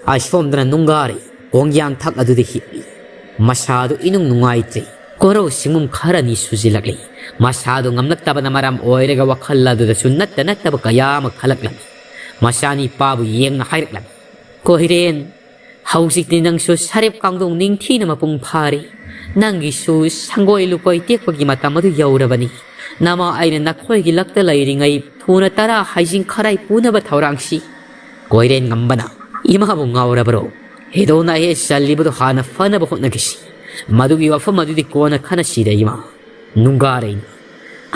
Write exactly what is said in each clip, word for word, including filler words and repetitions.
ꯑꯁꯣꯝꯗꯅ ꯅꯨꯡꯒꯥꯔꯩ ꯀꯣꯡꯌꯥꯟꯊꯛ ꯑꯗꯨꯗ ꯍꯤꯞꯂꯤ꯫ ꯃꯁꯥꯗꯨ ꯏꯅꯨꯡ ꯅꯨꯡꯉꯥꯏꯇ꯭ꯔꯦ꯫ ꯀꯣꯔꯧ ꯁꯤꯡꯕꯨꯝ ꯈꯔꯅꯤ ꯁꯨꯖꯤꯜꯂꯛꯂꯤ꯫ ꯃꯁꯥꯗꯨ ꯉꯝꯂꯛꯇꯕꯅ ꯃꯔꯝ ꯑꯣꯏꯔꯒ ꯋꯥꯈꯜ ꯑꯗꯨꯗꯁꯨ ꯅꯠꯇ ꯅꯠꯇꯕ ꯀꯌꯥ ꯑꯃ ꯈꯜꯂꯛꯂꯝꯃꯤ꯫ ꯃꯆꯥꯅꯤꯄꯥꯕꯨ ꯌꯦꯡꯅ ꯍꯥꯏꯔꯛꯂꯝꯃꯤ, "ꯀꯣꯏꯔꯦꯟ, ꯍꯧꯖꯤꯛꯇꯤ ꯅꯪꯁꯨ ꯁꯔꯦꯞ ꯀꯥꯡꯗꯣꯡ ꯅꯤꯡꯊꯤꯅ ꯃꯄꯨꯡ ꯐꯥꯔꯦ꯫ ꯅꯪꯒꯤꯁꯨ ꯁꯪꯒꯣꯏ ꯂꯨꯀꯣꯏ ꯇꯦꯛꯄꯒꯤ ꯃꯇꯝ ꯑꯗꯨ ꯌꯧꯔꯕꯅꯤ꯫ ꯅꯃꯥ ꯑꯩꯅ ꯅꯈꯣꯏꯒꯤ ꯂꯛꯇ ꯂꯩꯔꯤꯉꯩ ꯊꯨꯅ ꯇꯔꯥ ꯍꯩꯖꯤꯡ ꯈꯔꯥꯏ ꯄꯨꯅꯕ ꯊꯧꯔꯥꯡꯁꯤ꯫" ꯀꯣꯏꯔꯦꯟ ꯉꯝꯕꯅ ꯏꯃꯥꯕꯨ ꯉꯥꯎꯔꯕ꯭ꯔꯣ? ꯍꯦꯗꯣꯅ ꯑꯍꯦ ꯆꯜꯂꯤꯕꯗꯨ ꯍꯥꯟꯅ ꯐꯅꯕ ꯍꯣꯠꯅꯈꯤꯁꯤ꯫ ꯃꯗꯨꯒꯤ ꯋꯥꯐꯝ ꯑꯗꯨꯗꯤ ꯀꯣꯟꯅ ꯈꯟꯅꯁꯤꯗ ꯏꯃꯥ꯫ ꯅꯨꯡꯒꯥꯔꯩꯅ,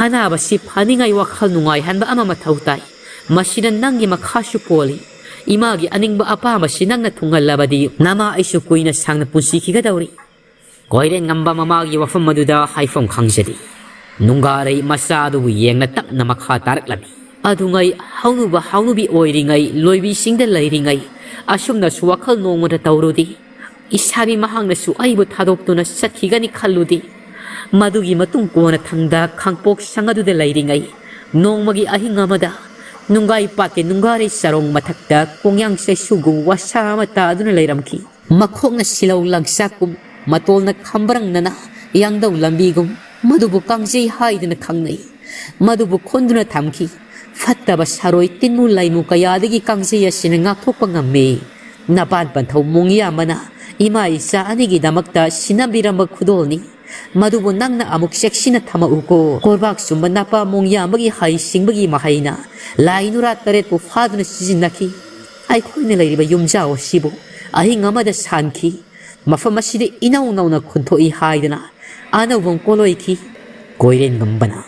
"ꯑꯅꯥꯕꯁꯤ ꯐꯅꯤꯡꯉꯥꯏ ꯋꯥꯈꯜ ꯅꯨꯡꯉꯥꯏꯍꯟꯕ ꯑꯃ ꯃꯊꯧ ꯇꯥꯏ꯫ ꯃꯁꯤꯗ ꯅꯪꯒꯤ ꯃꯈꯥꯁꯨ ꯄꯣꯜꯂꯤ꯫ ꯏꯃꯥꯒꯤ ꯑꯅꯤꯡꯕ ꯑꯄꯥꯝꯕꯁꯤ ꯅꯪꯅ ꯊꯨꯡꯍꯜꯂꯕꯗꯤ ꯅꯃꯥ ꯑꯩꯁꯨ ꯀꯨꯏꯅ ꯁꯥꯡꯅ ꯄꯨꯟꯁꯤꯈꯤꯒꯗꯧꯔꯤ꯫" ꯀꯣꯏꯔꯦꯟ ꯉꯝꯕ ꯃꯃꯥꯒꯤ ꯋꯥꯐꯝ ꯑꯗꯨꯗ ꯍꯥꯏꯐꯝ ꯈꯪꯖꯗꯦ꯫ ꯅꯨꯡꯒꯥꯔꯩ ꯃꯆꯥꯗꯨꯕꯨ ꯌꯦꯡꯅ ꯇꯞꯅ ꯃꯈꯥ ꯇꯥꯔꯛꯂꯝꯃꯤ꯫ ꯑꯗꯨꯉꯩ ꯍꯧꯅꯨꯕ ꯍꯧꯅꯨꯕꯤ ꯑꯣꯏꯔꯤꯉꯩ, ꯂꯣꯏꯕꯤꯁꯤꯡꯗ ꯂꯩꯔꯤꯉꯩ, ꯑꯁꯨꯝꯅꯁꯨ ꯋꯥꯈꯜ ꯅꯣꯡꯃꯗ ꯇꯧꯔꯨꯗꯦ꯫ ꯏꯁꯥꯕꯤ ꯃꯍꯥꯛꯅꯁꯨ ꯑꯩꯕꯨ ꯊꯥꯗꯣꯛꯇꯨꯅ ꯆꯠꯈꯤꯒꯅꯤ ꯈꯜꯂꯨꯗꯦ꯫ ꯃꯗꯨꯒꯤ ꯃꯇꯨꯡ ꯀꯣꯟꯅ ꯊꯪꯗ ꯈꯥꯡꯄꯣꯛ ꯁꯪ ꯑꯗꯨꯗ ꯂꯩꯔꯤꯉꯩ, ꯅꯣꯡꯃꯒꯤ ꯑꯍꯤꯡ ꯑꯃꯗ ꯅꯨꯡꯒꯥꯏ ꯄꯥꯠꯀꯤ ꯅꯨꯡꯒꯥꯔꯩ ꯆꯔꯣꯡ ꯃꯊꯛꯇ ꯀꯣꯡꯌꯥꯡ ꯆꯩꯁꯨꯒꯨꯝ ꯋꯥꯁꯥ ꯑꯃ ꯇꯥꯗꯨꯅ ꯂꯩꯔꯝꯈꯤ꯫ ꯃꯈꯣꯛꯅ ꯁꯤꯂꯧ ꯂꯪꯆꯥꯛꯀꯨꯝ, ꯃꯇꯣꯜꯅ ꯈꯝꯕ꯭ꯔꯪꯅꯅ ꯌꯥꯡꯗꯧ ꯂꯝꯕꯤꯒꯨꯝ, ꯃꯗꯨꯕꯨ ꯀꯥꯡꯖꯩ ꯍꯥꯏꯗꯨꯅ ꯈꯪꯅꯩ꯫ ꯃꯗꯨꯕꯨ ꯈꯨꯟꯗꯨꯅ ꯊꯝꯈꯤ꯫ ꯐꯠꯇꯕ ꯁꯥꯔꯣꯏ ꯇꯤꯟꯃꯨ ꯂꯩꯃꯨ ꯀꯌꯥꯗꯒꯤ ꯀꯥꯡꯖꯩ ꯑꯁꯤꯅ ꯉꯥꯛꯊꯣꯛꯄ ꯉꯝꯃꯤ꯫ ꯅꯄꯥꯟ ꯄꯟꯊꯧ ꯃꯣꯡꯌꯥꯝꯕꯅ ꯏꯃꯥ ꯏꯆꯥ ꯑꯅꯤꯒꯤꯗꯃꯛꯇ ꯁꯤꯟꯅꯕꯤꯔꯝꯕ ꯈꯨꯗꯣꯜꯅꯤ꯫ ꯃꯗꯨꯕꯨ ꯅꯪꯅ ꯑꯃꯨꯛ ꯆꯦꯛꯁꯤꯟꯅ ꯊꯝꯃꯛꯎꯀꯣ꯫ ꯀꯣꯔꯕꯥꯛ ꯆꯨꯝꯕ ꯅꯄꯥ ꯃꯣꯡꯌꯥꯝꯕꯒꯤ ꯍꯩ ꯁꯤꯡꯕꯒꯤ ꯃꯍꯩꯅ ꯂꯥꯏ ꯅꯨꯔꯥ ꯇꯔꯦꯠꯄꯨ ꯐꯥꯗꯨꯅ ꯁꯤꯖꯤꯟꯅꯈꯤ꯫ ꯑꯩꯈꯣꯏꯅ ꯂꯩꯔꯤꯕ ꯌꯨꯝꯖꯥꯎ ꯑꯁꯤꯕꯨ ꯑꯍꯤꯡ ꯑꯃꯗ ꯁꯥꯟꯈꯤ꯫ ꯃꯐꯝ ꯑꯁꯤꯗ ꯏꯅꯧ ꯅꯧꯅ ꯈꯨꯟꯊꯣꯛꯏ ꯍꯥꯏꯗꯅ ꯑꯅꯧꯕ ꯑꯃ ꯀꯣꯂꯣꯏꯈꯤ꯫ ꯀꯣꯏꯔꯦꯟ ꯉꯝꯕꯅ,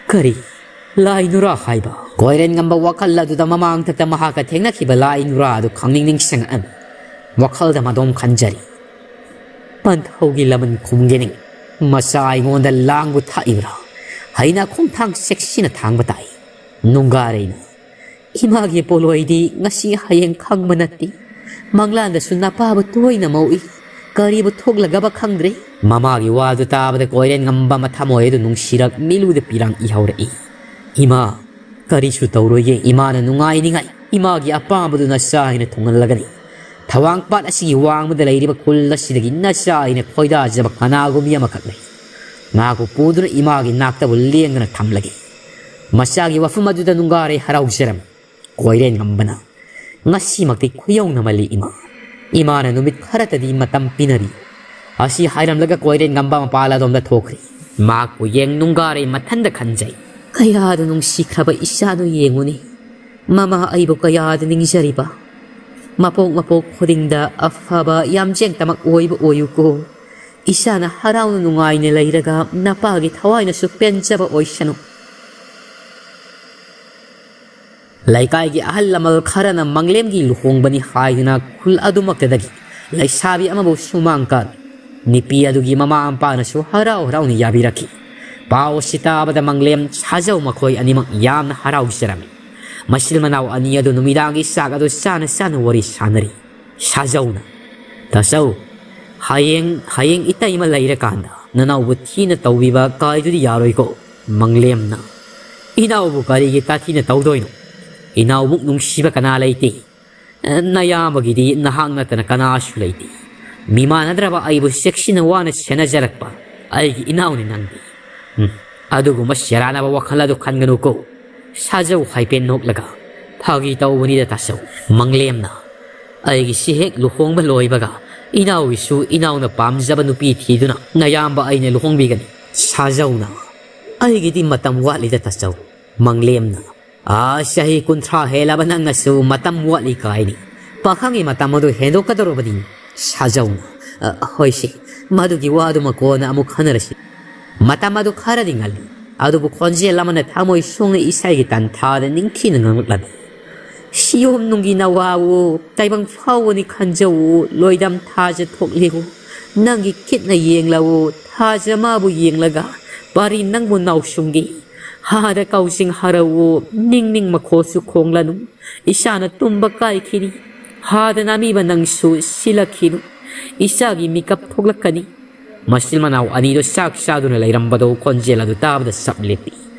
"ꯀꯔꯤ? ꯂꯥꯏ ꯅꯨꯔꯥ ꯍꯥꯏꯕ?" ꯀꯣꯏꯔꯦꯟ ꯉꯝꯕ ꯋꯥꯈꯜ ꯑꯗꯨꯗ ꯃꯃꯥꯡꯊꯛꯇ ꯃꯍꯥꯛꯀ ꯊꯦꯡꯅꯈꯤꯕ ꯂꯥꯏ ꯅꯨꯔꯥ ꯑꯗꯨ ꯈꯪꯅꯤꯡ ꯅꯤꯡꯁꯤꯡꯉꯛꯑꯝꯃꯤ꯫ ꯋꯥꯈꯜꯗ ꯃꯗꯣꯝ ꯈꯟꯖꯔꯤ꯫ ꯄꯟꯊꯧꯒꯤ ꯂꯃꯟ ꯈꯨꯝꯒꯦꯅꯤ꯫ ꯃꯆꯥ ꯑꯩꯉꯣꯟꯗ ꯂꯥꯡꯕꯨ ꯊꯥꯛꯏꯕ꯭ꯔꯥ? ꯍꯩꯅ ꯈꯣꯡꯊꯥꯡ ꯆꯦꯛꯁꯤꯟꯅ ꯊꯥꯡꯕ ꯇꯥꯏ꯫ ꯅꯨꯡꯒꯥꯔꯩꯅ, "ꯏꯃꯥꯒꯤ ꯄꯣꯂꯣꯏꯗꯤ ꯉꯁꯤ ꯍꯌꯦꯡ ꯈꯪꯕ ꯅꯠꯇꯦ꯫ ꯃꯪꯂꯥꯟꯗꯁꯨ ꯅꯄꯥꯕꯨ ꯇꯣꯏꯅ ꯃꯧꯏ꯫ ꯀꯔꯤꯕꯨ ꯊꯣꯛꯂꯒꯕ ꯈꯪꯗ꯭ꯔꯦ꯫" ꯃꯃꯥꯒꯤ ꯋꯥꯗꯨ ꯇꯥꯕꯗ ꯀꯣꯏꯔꯦꯟ ꯉꯝꯕ ꯃꯊꯃꯣꯏ ꯑꯗꯨ ꯅꯨꯡꯁꯤꯔꯛ ꯃꯤꯂꯨꯗ ꯄꯤꯔꯥꯡ ꯏꯍꯧꯔꯛꯏ꯫ "ꯏꯃꯥ, ꯀꯔꯤꯁꯨ ꯇꯧꯔꯣꯏꯌꯦ꯫ ꯏꯃꯥꯅ ꯅꯨꯡꯉꯥꯏꯅꯤꯡꯉꯥꯏ ꯏꯃꯥꯒꯤ ꯑꯄꯥꯝꯕꯗꯨ ꯅꯆꯥ ꯍꯥꯏꯅ ꯊꯨꯡꯍꯜꯂꯒꯅꯤ꯫ ꯊꯋꯥꯡꯄꯥꯠ ꯑꯁꯤꯒꯤ ꯋꯥꯡꯃꯗ ꯂꯩꯔꯤꯕ ꯈꯨꯜ ꯑꯁꯤꯗꯒꯤ ꯅꯆꯥ ꯑꯩꯅ ꯈꯣꯏꯗꯥꯖꯕ ꯀꯅꯥꯒꯨꯝꯕꯤ ꯑꯃꯈꯛ ꯂꯩ꯫ ꯃꯍꯥꯛꯄꯨ ꯄꯨꯗꯨꯅ ꯏꯃꯥꯒꯤ ꯅꯥꯛꯇꯕꯨ ꯂꯦꯡꯗꯅ ꯊꯝꯂꯒꯦ꯫ ꯃꯆꯥꯒꯤ ꯋꯥꯐꯝ ꯑꯗꯨꯗ ꯅꯨꯡꯒꯥꯔꯩ ꯍꯔꯥꯎꯖꯔꯝꯃꯤ꯫ ꯀꯣꯏꯔꯦꯟ ꯉꯝꯕꯅ, "ꯉꯁꯤꯃꯛꯇꯤ ꯈꯨꯌꯧꯅꯃꯜꯂꯤ ꯏꯃꯥ꯫ ꯏꯃꯥꯅ ꯅꯨꯃꯤꯠ ꯈꯔꯇꯗꯤ ꯃꯇꯝ ꯄꯤꯅꯔꯤ꯫" ꯑꯁꯤ ꯍꯥꯏꯔꯝꯂꯒ ꯀꯣꯏꯔꯦꯟ ꯉꯝꯕ ꯃꯄꯥꯜ ꯑꯗꯣꯝꯗ ꯊꯣꯛꯈ꯭ꯔꯦ꯫ ꯃꯍꯥꯛꯄꯨ ꯌꯦꯡ ꯅꯨꯡꯒꯥꯔꯩ ꯃꯊꯟꯗ ꯈꯟꯖꯩ꯫ ꯀꯌꯥꯗ ꯅꯨꯡꯁꯤꯈ꯭ꯔꯕ ꯏꯆꯥꯅꯣ ꯌꯦꯡꯉꯨꯅꯦ꯫ ꯃꯃꯥ ꯑꯩꯕꯨ ꯀꯌꯥꯗ ꯅꯤꯡꯖꯔꯤꯕ꯫ ꯃꯄꯣꯛ ꯃꯄꯣꯛ ꯈꯨꯗꯤꯡꯗ ꯑꯐꯕ ꯌꯥꯝꯖꯦꯡꯇꯃꯛ ꯑꯣꯏꯕ ꯑꯣꯏꯌꯨꯀꯣ꯫ ꯏꯆꯥꯅ ꯍꯔꯥꯎꯅ ꯅꯨꯡꯉꯥꯏꯅ ꯂꯩꯔꯒ ꯅꯄꯥꯒꯤ ꯊꯋꯥꯏꯅꯁꯨ ꯄꯦꯟꯖꯕ ꯑꯣꯏꯁꯅꯨ꯫ ꯂꯩꯀꯥꯏꯒꯤ ꯑꯍꯜ ꯂꯃꯟ ꯈꯔꯅ ꯃꯪꯂꯦꯝꯒꯤ ꯂꯨꯍꯣꯡꯕꯅꯤ ꯍꯥꯏꯗꯨꯅ ꯈꯨꯜ ꯑꯗꯨꯃꯛꯇꯗꯒꯤ ꯂꯩꯁꯥꯕꯤ ꯑꯃꯕꯨ ꯁꯨꯃꯥꯡ ꯀꯥꯔꯤ꯫ ꯅꯨꯄꯤ ꯑꯗꯨꯒꯤ ꯃꯃꯥ ꯃꯄꯥꯅꯁꯨ ꯍꯔꯥꯎ ꯍꯔꯥꯎꯅ ꯌꯥꯕꯤꯔꯛꯈꯤ꯫ ꯄꯥꯎ ꯑꯁꯤ ꯇꯥꯕꯗ ꯃꯪꯂꯦꯝ ꯁꯥꯖꯧ ꯃꯈꯣꯏ ꯑꯅꯤꯃꯛ ꯌꯥꯝꯅ ꯍꯔꯥꯎꯖꯔꯝꯃꯤ꯫ ꯃꯆꯤꯟ ꯃꯅꯥꯎ ꯑꯅꯤ ꯑꯗꯨ ꯅꯨꯃꯤꯗꯥꯡꯒꯤ ꯆꯥꯛ ꯑꯗꯨ ꯆꯥꯅ ꯆꯥꯅ ꯋꯥꯔꯤ ꯁꯥꯟꯅꯔꯤ꯫ ꯁꯥꯖꯧꯅ, "ꯇꯥꯆꯧ, ꯍꯌꯦꯡ, ꯍꯌꯦꯡ ꯏꯇꯩꯃ ꯂꯩꯔꯀꯥꯟꯗ ꯅꯅꯥꯎꯕꯨ ꯊꯤꯅ ꯇꯧꯕꯤꯕ ꯀꯥꯏꯗꯨꯗꯤ ꯌꯥꯔꯣꯏꯀꯣ?" ꯃꯪꯂꯦꯝꯅ, "ꯏꯅꯥꯎꯕꯨ ꯀꯔꯤꯒꯤ ꯇꯥꯊꯤꯅ ꯇꯧꯗꯣꯏꯅꯣ? ꯏꯅꯥꯎꯃꯨꯛ ꯅꯨꯡꯁꯤꯕ ꯀꯅꯥ ꯂꯩꯇꯦ? ꯅꯌꯥꯝꯕꯒꯤꯗꯤ ꯅꯍꯥꯛ ꯅꯠꯇꯅ ꯀꯅꯥꯁꯨ ꯂꯩꯇꯦ꯫ ꯃꯤꯃꯥꯟꯅꯗ꯭ꯔꯕ ꯑꯩꯕꯨ ꯆꯦꯛꯁꯤꯟꯅ ꯋꯥꯅ ꯁꯦꯟꯅꯖꯔꯛꯄ ꯑꯩꯒꯤ ꯏꯅꯥꯎꯅꯤ ꯅꯪꯗꯤ꯫ ꯎꯝ, ꯑꯗꯨꯒꯨꯝꯕ ꯁꯦꯔꯥꯟꯅꯕ ꯋꯥꯈꯜ ꯑꯗꯨ ꯈꯟꯒꯅꯨꯀꯣ꯫" ꯁꯥꯖꯧ ꯍꯥꯏꯐꯦꯠ ꯅꯣꯛꯂꯒ, "ꯐꯥꯒꯤ ꯇꯧꯕꯅꯤꯗ ꯇꯥꯆꯧ꯫" ꯃꯪꯂꯦꯝꯅ, "ꯑꯩꯒꯤꯁꯤ ꯍꯦꯛ ꯂꯨꯍꯣꯡꯕ ꯂꯣꯏꯕꯒ ꯏꯅꯥꯎꯒꯤꯁꯨ ꯏꯅꯥꯎꯅ ꯄꯥꯝꯖꯕ ꯅꯨꯄꯤ ꯊꯤꯗꯨꯅ ꯅꯌꯥꯝꯕ ꯑꯩꯅ ꯂꯨꯍꯣꯡꯕꯤꯒꯅꯤ꯫" ꯁꯥꯖꯧꯅ, "ꯑꯩꯒꯤꯗꯤ ꯃꯇꯝ ꯋꯥꯠꯂꯤꯗ ꯇꯥꯆꯧ꯫" ꯃꯪꯂꯦꯝꯅ, "ꯑꯥ, ꯆꯍꯤ ꯀꯨꯟꯊ꯭ꯔꯥ ꯍꯦꯜꯂꯕ ꯅꯪꯅꯁꯨ ꯃꯇꯝ ꯋꯥꯠꯂꯤ ꯀꯥꯏꯅꯤ꯫ ꯄꯥꯈꯪꯒꯤ ꯃꯇꯝ ꯑꯗꯨ ꯍꯦꯟꯗꯣꯛꯀꯗꯧꯔꯕꯅꯤ꯫" ꯁꯥꯖꯧꯅ, "ꯑ, ꯍꯣꯏꯁꯦ, ꯃꯗꯨꯒꯤ ꯋꯥꯗꯨꯃ ꯀꯣꯟꯅ ꯑꯃꯨꯛ ꯈꯟꯅꯔꯁꯤ꯫ ꯃꯇꯝ ꯑꯗꯨ ꯈꯔꯗꯤ ꯉꯜꯂꯤ꯫" ꯑꯗꯨꯕꯨ ꯈꯣꯟꯖꯦꯜ ꯑꯃꯅ ꯊꯃꯣꯏ ꯁꯣꯛꯅ ꯏꯁꯩꯒꯤ ꯇꯟꯊꯥꯗ ꯅꯤꯡꯊꯤꯅ ꯉꯥꯡꯂꯛꯂꯝꯃꯤ꯫ "ꯁꯤꯌꯣꯝꯅꯨꯡꯒꯤ ꯅꯋꯥꯋꯣ, ꯇꯥꯏꯕꯪ ꯐꯥꯎꯕꯅꯤ ꯈꯟꯖꯧꯋꯣ, ꯂꯣꯏꯗꯝ ꯊꯥꯖ ꯊꯣꯛꯂꯦꯋꯣ꯫ ꯅꯪꯒꯤ ꯈꯤꯠꯅ ꯌꯦꯡꯂꯋꯣ, ꯊꯥꯖ ꯃꯥꯕꯨ ꯌꯦꯡꯂꯒ ꯄꯥꯔꯤ ꯅꯪꯕꯨ ꯅꯥꯎꯁꯨꯝꯒꯦ꯫ ꯍꯥꯗ ꯀꯥꯎꯖꯤꯡ ꯍꯔꯧꯋꯣ, ꯅꯤꯡ ꯅꯤꯡ ꯃꯈꯣꯜꯁꯨ ꯈꯣꯡꯂꯅꯨ꯫ ꯏꯆꯥꯅ ꯇꯨꯝꯕ ꯀꯥꯏꯈꯤꯅꯤ꯫ ꯍꯥꯗ ꯅꯥꯃꯤꯕ ꯅꯪꯁꯨ ꯁꯤꯂꯛꯈꯤꯅꯨ꯫ ꯏꯆꯥꯒꯤ ꯃꯤꯀꯞ ꯊꯣꯛꯂꯛꯀꯅꯤ꯫" ꯃꯆꯤꯟ ꯃꯅꯥꯎ ꯑꯅꯤꯗꯨ ꯆꯥꯛ ꯆꯥꯗꯨꯅ ꯂꯩꯔꯝꯕꯗꯨ ꯈꯣꯟꯖꯦꯜ ꯑꯗꯨ ꯇꯥꯕꯗ ꯆꯞ ꯂꯦꯞꯄꯤ꯫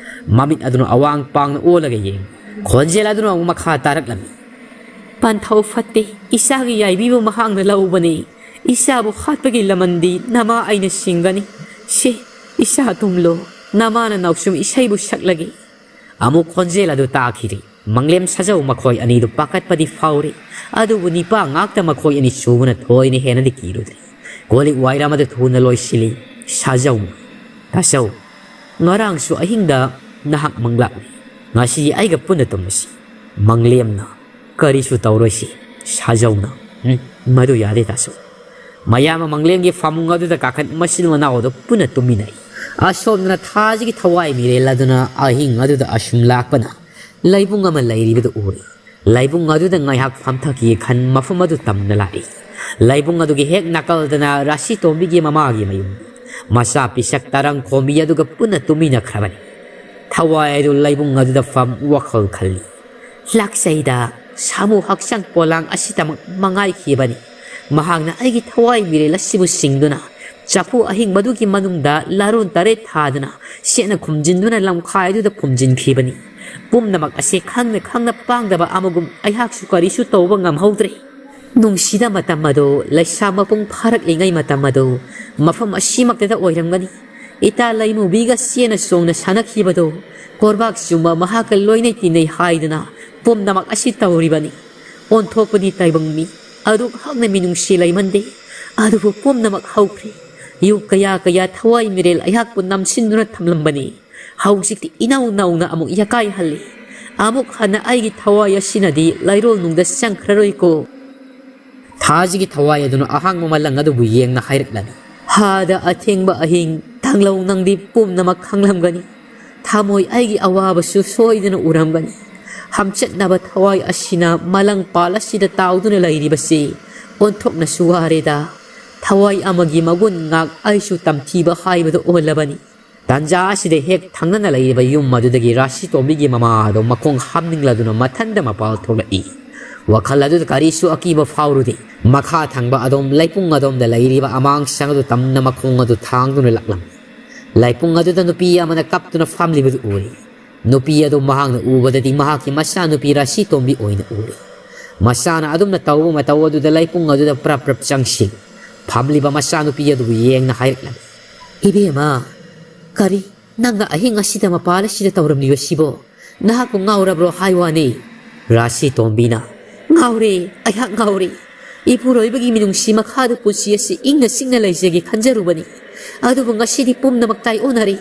ꯃꯃꯤꯠ ꯑꯗꯨꯅ ꯑꯋꯥꯡ ꯄꯥꯡꯅ ꯑꯣꯜꯂꯒ ꯌꯦꯡ꯫ ꯈꯣꯟꯖꯦꯜ ꯑꯗꯨꯅ ꯑꯃꯨꯛ ꯃꯈꯥ ꯇꯥꯔꯛꯂꯝꯃꯤ꯫ "ꯑꯟꯊꯧ ꯐꯠꯇꯦ, ꯏꯆꯥꯒꯤ ꯌꯥꯏꯕꯤꯕꯨ ꯃꯍꯥꯛꯅ ꯂꯧꯕꯅꯤ꯫ ꯏꯆꯥꯕꯨ ꯍꯥꯠꯄꯒꯤ ꯂꯃꯟꯗꯤ ꯅꯃꯥ ꯑꯩꯅ ꯁꯤꯡꯒꯅꯤ꯫ ꯁꯦ, ꯏꯆꯥ ꯇꯨꯝꯂꯣ, ꯅꯃꯥꯅ ꯅꯥꯎꯁꯨꯝ ꯏꯁꯩꯕꯨ ꯁꯛꯂꯒꯦ"꯫ ꯑꯃꯨꯛ ꯈꯣꯟꯖꯦꯜ ꯑꯗꯨ ꯇꯥꯈꯤꯗꯦ꯫ ꯃꯪꯂꯦꯝ ꯁꯥꯖꯧ ꯃꯈꯣꯏ ꯑꯅꯤꯗꯨ ꯄꯥꯈꯠꯄꯗꯤ ꯐꯥꯎꯔꯤ, ꯑꯗꯨꯕꯨ ꯅꯤꯄꯥ ꯉꯥꯛꯇ ꯃꯈꯣꯏ ꯑꯅꯤ ꯁꯨꯕꯅ ꯊꯣꯏꯅ ꯍꯦꯟꯅꯗꯤ ꯀꯤꯔꯨꯗ꯭ꯔꯦ꯫ ꯀꯣꯜꯂꯤꯛ ꯋꯥꯏꯔꯝ ꯑꯗꯨ ꯊꯨꯅ ꯂꯣꯏꯁꯤꯜꯂꯤ꯫ ꯁꯥꯖꯧꯅ, "ꯇꯥꯆꯧ, ꯉꯔꯥꯡꯁꯨ ꯑꯍꯤꯡꯗ ꯅꯍꯥꯛ ꯃꯪꯂꯥꯛꯂꯤ꯫ ꯉꯁꯤ ꯑꯩꯒ ꯄꯨꯟꯅ ꯇꯨꯝꯃꯁꯤ"꯫ ꯃꯪꯂꯦꯝꯅ, "ꯀꯔꯤꯁꯨ ꯇꯧꯔꯣꯏꯁꯤ"꯫ ꯁꯥꯖꯧꯅ, "ꯎꯝ, ꯃꯗꯨ ꯌꯥꯗꯦ ꯇꯥꯆꯧ"꯫ ꯃꯌꯥꯝ ꯑꯃ ꯃꯪꯂꯦꯝꯒꯤ ꯐꯃꯨꯡ ꯑꯗꯨꯗ ꯀꯥꯈꯠ ꯃꯆꯤꯟ ꯃꯅꯥꯎ ꯑꯗꯨ ꯄꯨꯟꯅ ꯇꯨꯝꯃꯤꯟꯅꯩ꯫ ꯑꯁꯣꯝꯗꯅ ꯊꯥꯖꯒꯤ ꯊꯋꯥꯏ ꯃꯤꯔꯦꯜ ꯑꯗꯨꯅ ꯑꯍꯤꯡ ꯑꯗꯨꯗ ꯑꯁꯨꯝ ꯂꯥꯛꯄꯅ ꯂꯩꯕꯨꯡ ꯑꯃ ꯂꯩꯔꯤꯕꯗꯨ ꯎꯔꯦ꯫ ꯂꯩꯕꯨꯡ ꯑꯗꯨꯗ ꯉꯥꯏꯍꯥꯛ ꯐꯝꯊꯈꯤꯒꯦ ꯈꯟ ꯃꯐꯝ ꯑꯗꯨ ꯇꯝꯅ ꯂꯥꯛꯏ꯫ ꯂꯩꯕꯨꯡ ꯑꯗꯨꯒꯤ ꯍꯦꯛ ꯅꯥꯀꯜꯗꯅ ꯔꯥꯁꯤꯇꯣꯝꯕꯤꯒꯤ ꯃꯃꯥꯒꯤ ꯃꯌꯨꯝ꯫ ꯃꯆꯥ ꯄꯤꯁꯛ ꯇꯔꯪ ꯈꯣꯝꯕꯤ ꯑꯗꯨꯒ ꯄꯨꯟꯅ ꯇꯨꯝꯃꯤꯟꯅꯈ꯭ꯔꯕꯅꯤ꯫ ꯊꯋꯥꯏ ꯑꯗꯨ ꯂꯩꯕꯨꯡ ꯑꯗꯨꯗ ꯐꯝ ꯋꯥꯈꯜ ꯈꯜꯂꯤ꯫ ꯂꯥꯛꯆꯩꯗ, ꯁꯥꯃꯨ ꯍꯛꯆꯥꯡ ꯄꯣꯂꯥꯡ ꯑꯁꯤꯗꯃꯛ ꯃꯉꯥꯏꯈꯤꯕꯅꯤ꯫ ꯃꯍꯥꯛꯅ ꯑꯩꯒꯤ ꯊꯋꯥꯏ ꯃꯤꯔꯦꯜ ꯑꯁꯤꯕꯨ ꯁꯤꯡꯗꯨꯅ, ꯆꯐꯨ ꯑꯍꯤꯡꯕꯗꯨꯒꯤ ꯃꯅꯨꯡꯗ ꯂꯥꯔꯣꯟ ꯇꯔꯦꯠ ꯊꯥꯗꯨꯅ, ꯁꯦꯠꯅ ꯈꯨꯝꯖꯤꯟꯗꯨꯅ ꯂꯝꯈꯥꯏꯗꯨꯗ ꯐꯨꯝꯖꯤꯟꯈꯤꯕꯅꯤ꯫ ꯄꯨꯝꯅꯃꯛ ꯑꯁꯤ ꯈꯪꯅ ꯈꯪꯅ ꯄꯥꯡꯗꯕ ꯑꯃꯒꯨꯝ ꯑꯩꯍꯥꯛꯁꯨ ꯀꯔꯤꯁꯨ ꯇꯧꯕ ꯉꯝꯍꯧꯗ꯭ꯔꯦ꯫ ꯅꯨꯡꯁꯤꯗ ꯃꯇꯝ ꯑꯗꯨ, ꯂꯩꯁꯥ ꯃꯄꯨꯡ ꯐꯥꯔꯛꯂꯤꯉꯩ ꯃꯇꯝ ꯑꯗꯨ, ꯃꯐꯝ ꯑꯁꯤꯃꯛꯇꯗ ꯑꯣꯏꯔꯝꯒꯅꯤ꯫ ꯏꯇꯥ ꯂꯩꯃꯨꯕꯤꯒ ꯆꯦꯅ ꯆꯣꯡꯅ ꯁꯥꯟꯅꯈꯤꯕꯗꯨ, ꯀꯣꯔꯕꯥꯛ ꯆꯨꯝꯕ ꯃꯍꯥꯛꯀ ꯂꯣꯏꯅꯩ ꯇꯤꯟꯅꯩ ꯍꯥꯏꯗꯨꯅ ꯄꯨꯝꯅꯃꯛ ꯑꯁꯤ ꯇꯧꯔꯤꯕꯅꯤ꯫ ꯑꯣꯟꯊꯣꯛꯄꯅꯤ ꯇꯥꯏꯕꯪ ꯃꯤ, ꯑꯗꯨꯛ ꯍꯛꯅ ꯃꯤꯅꯨꯡꯁꯤ ꯂꯩꯃꯟꯗꯦ꯫ ꯑꯗꯨꯕꯨ ꯄꯨꯝꯅꯃꯛ ꯍꯧꯈ꯭ꯔꯦ꯫ ꯌꯨ ꯀꯌꯥ ꯀꯌꯥ ꯊꯋꯥꯏ ꯃꯤꯔꯦꯜ ꯑꯩꯍꯥꯛꯄꯨ ꯅꯝꯁꯤꯟꯗꯨꯅ ꯊꯝꯂꯝꯕꯅꯤ꯫ ꯍꯧꯖꯤꯛꯇꯤ ꯏꯅꯧ ꯅꯧꯅ ꯑꯃꯨꯛ ꯌꯥꯀꯥꯏꯍꯜꯂꯤ꯫ ꯑꯃꯨꯛ ꯍꯟꯅ ꯑꯩꯒꯤ ꯊꯋꯥꯏ ꯑꯁꯤꯅꯗꯤ ꯂꯩꯔꯣꯜꯅꯨꯡꯗ ꯆꯪꯈ꯭ꯔꯔꯣꯏꯀꯣ꯫ ꯊꯥꯖꯒꯤ ꯊꯋꯥꯏ ꯑꯗꯨꯅ ꯑꯍꯥꯡꯕ ꯃꯂꯪ ꯑꯗꯨꯕꯨ ꯌꯦꯡꯅ ꯍꯥꯏꯔꯛꯂꯅꯤ꯫ ꯍꯥꯗ ꯑꯊꯦꯡꯕ ꯑꯍꯤꯡ, ꯇꯥꯡꯂꯧ ꯅꯪꯗꯤ ꯄꯨꯝꯅꯃꯛ ꯈꯪꯂꯝꯒꯅꯤ꯫ ꯊꯃꯣꯏ ꯑꯩꯒꯤ ꯑꯋꯥꯕꯁꯨ ꯁꯣꯏꯗꯅ ꯎꯔꯝꯒꯅꯤ꯫ ꯍꯝꯆꯠꯅꯕ ꯊꯋꯥꯏ ꯑꯁꯤꯅ ꯃꯂꯪ ꯄꯥꯜ ꯑꯁꯤꯗ ꯇꯥꯎꯗꯨꯅ ꯂꯩꯔꯤꯕꯁꯤ ꯑꯣꯟꯊꯣꯛꯅꯁꯨ ꯋꯥꯔꯦꯗ꯫ ꯊꯋꯥꯏ ꯑꯃꯒꯤ ꯃꯒꯨꯟ ꯉꯥꯛ ꯑꯩꯁꯨ ꯇꯝꯊꯤꯕ ꯍꯥꯏꯕꯗꯨ ꯑꯣꯜꯂꯕꯅꯤ꯫ ꯇꯥꯟꯖꯥ ꯑꯁꯤꯗ ꯍꯦꯛ ꯊꯪꯅꯅ ꯂꯩꯔꯤꯕ ꯌꯨꯝ ꯑꯗꯨꯗꯒꯤ ꯔꯥꯁꯤ ꯇꯣꯝꯕꯤꯒꯤ ꯃꯃꯥ ꯑꯗꯣ ꯃꯈꯣꯡ ꯍꯥꯝꯅꯤꯡꯂꯗꯨꯅ ꯃꯊꯟꯗ ꯃꯄꯥꯜ ꯊꯣꯛꯂꯛꯏ꯫ ꯋꯥꯈꯜ ꯑꯗꯨꯗ ꯀꯔꯤꯁꯨ ꯑꯀꯤꯕ ꯐꯥꯎꯔꯨꯗꯦ꯫ ꯃꯈꯥ ꯊꯪꯕ ꯑꯗꯣꯝ ꯂꯩꯄꯨꯡ ꯑꯗꯣꯝꯗ ꯂꯩꯔꯤꯕ ꯑꯃꯥꯡꯁꯪ ꯑꯗꯨ ꯇꯝꯅ ꯃꯈꯣꯡ ꯑꯗꯨ ꯊꯥꯡꯗꯨꯅ ꯂꯥꯛꯂꯝꯃꯤ꯫ ꯂꯩꯄꯨꯡ ꯑꯗꯨꯗ ꯅꯨꯄꯤ ꯑꯃꯅ ꯀꯞꯇꯨꯅ ꯐꯝꯂꯤꯕꯗꯨ ꯎꯔꯤ꯫ ꯅꯨꯄꯤ ꯑꯗꯨ ꯃꯍꯥꯛꯅ ꯎꯕꯗꯗꯤ ꯃꯍꯥꯛꯀꯤ ꯃꯆꯥꯅꯨꯄꯤ ꯔꯥꯁꯤ ꯇꯣꯝꯕꯤ ꯑꯣꯏꯅ ꯎꯔꯤ꯫ ꯃꯆꯥꯅ ꯑꯗꯨꯝꯅ ꯇꯧꯕ ꯃꯇꯧ ꯑꯗꯨꯗ ꯂꯩꯄꯨꯡ ꯑꯗꯨꯗ ꯄ꯭ꯔꯞ ꯄ꯭ꯔꯞ ꯆꯪꯁꯤ꯫ ꯐꯝꯂꯤꯕ ꯃꯆꯥꯅꯨꯄꯤ ꯑꯗꯨꯕꯨ ꯌꯦꯡꯅ ꯍꯥꯏꯔꯛꯂꯝꯃꯤ, "ꯏꯕꯦꯝꯃ, ꯀꯔꯤ? ꯅꯪꯅ ꯑꯍꯤꯡ ꯑꯁꯤꯗ ꯃꯄꯥꯜ ꯑꯁꯤꯗ ꯇꯧꯔꯝꯂꯤꯕꯁꯤꯕꯣ? ꯅꯍꯥꯛꯄꯨ ꯉꯥꯎꯔꯕ꯭ꯔꯣ ꯍꯥꯏ ꯋꯥꯅꯤ?" ꯔꯥꯁꯤ ꯇꯣꯝꯕꯤꯅ, "ꯉꯥꯎꯔꯦ, ꯑꯩꯍꯥꯛ ꯉꯥꯎꯔꯦ꯫ ꯏꯄꯨꯔꯣꯏꯕꯒꯤ ꯃꯤꯅꯨꯡꯁꯤ ꯃꯈꯥꯗ ꯄꯨꯟꯁꯤ ꯑꯁꯤ ꯏꯪꯅ ꯆꯤꯛꯅ ꯂꯩꯖꯒꯦ ꯈꯟꯖꯔꯨꯕꯅꯤ꯫ ꯑꯗꯨꯕꯨ ꯉꯁꯤꯗꯤ ꯄꯨꯝꯅꯃꯛ ꯇꯥꯏꯑꯣꯟꯅꯔꯦ꯫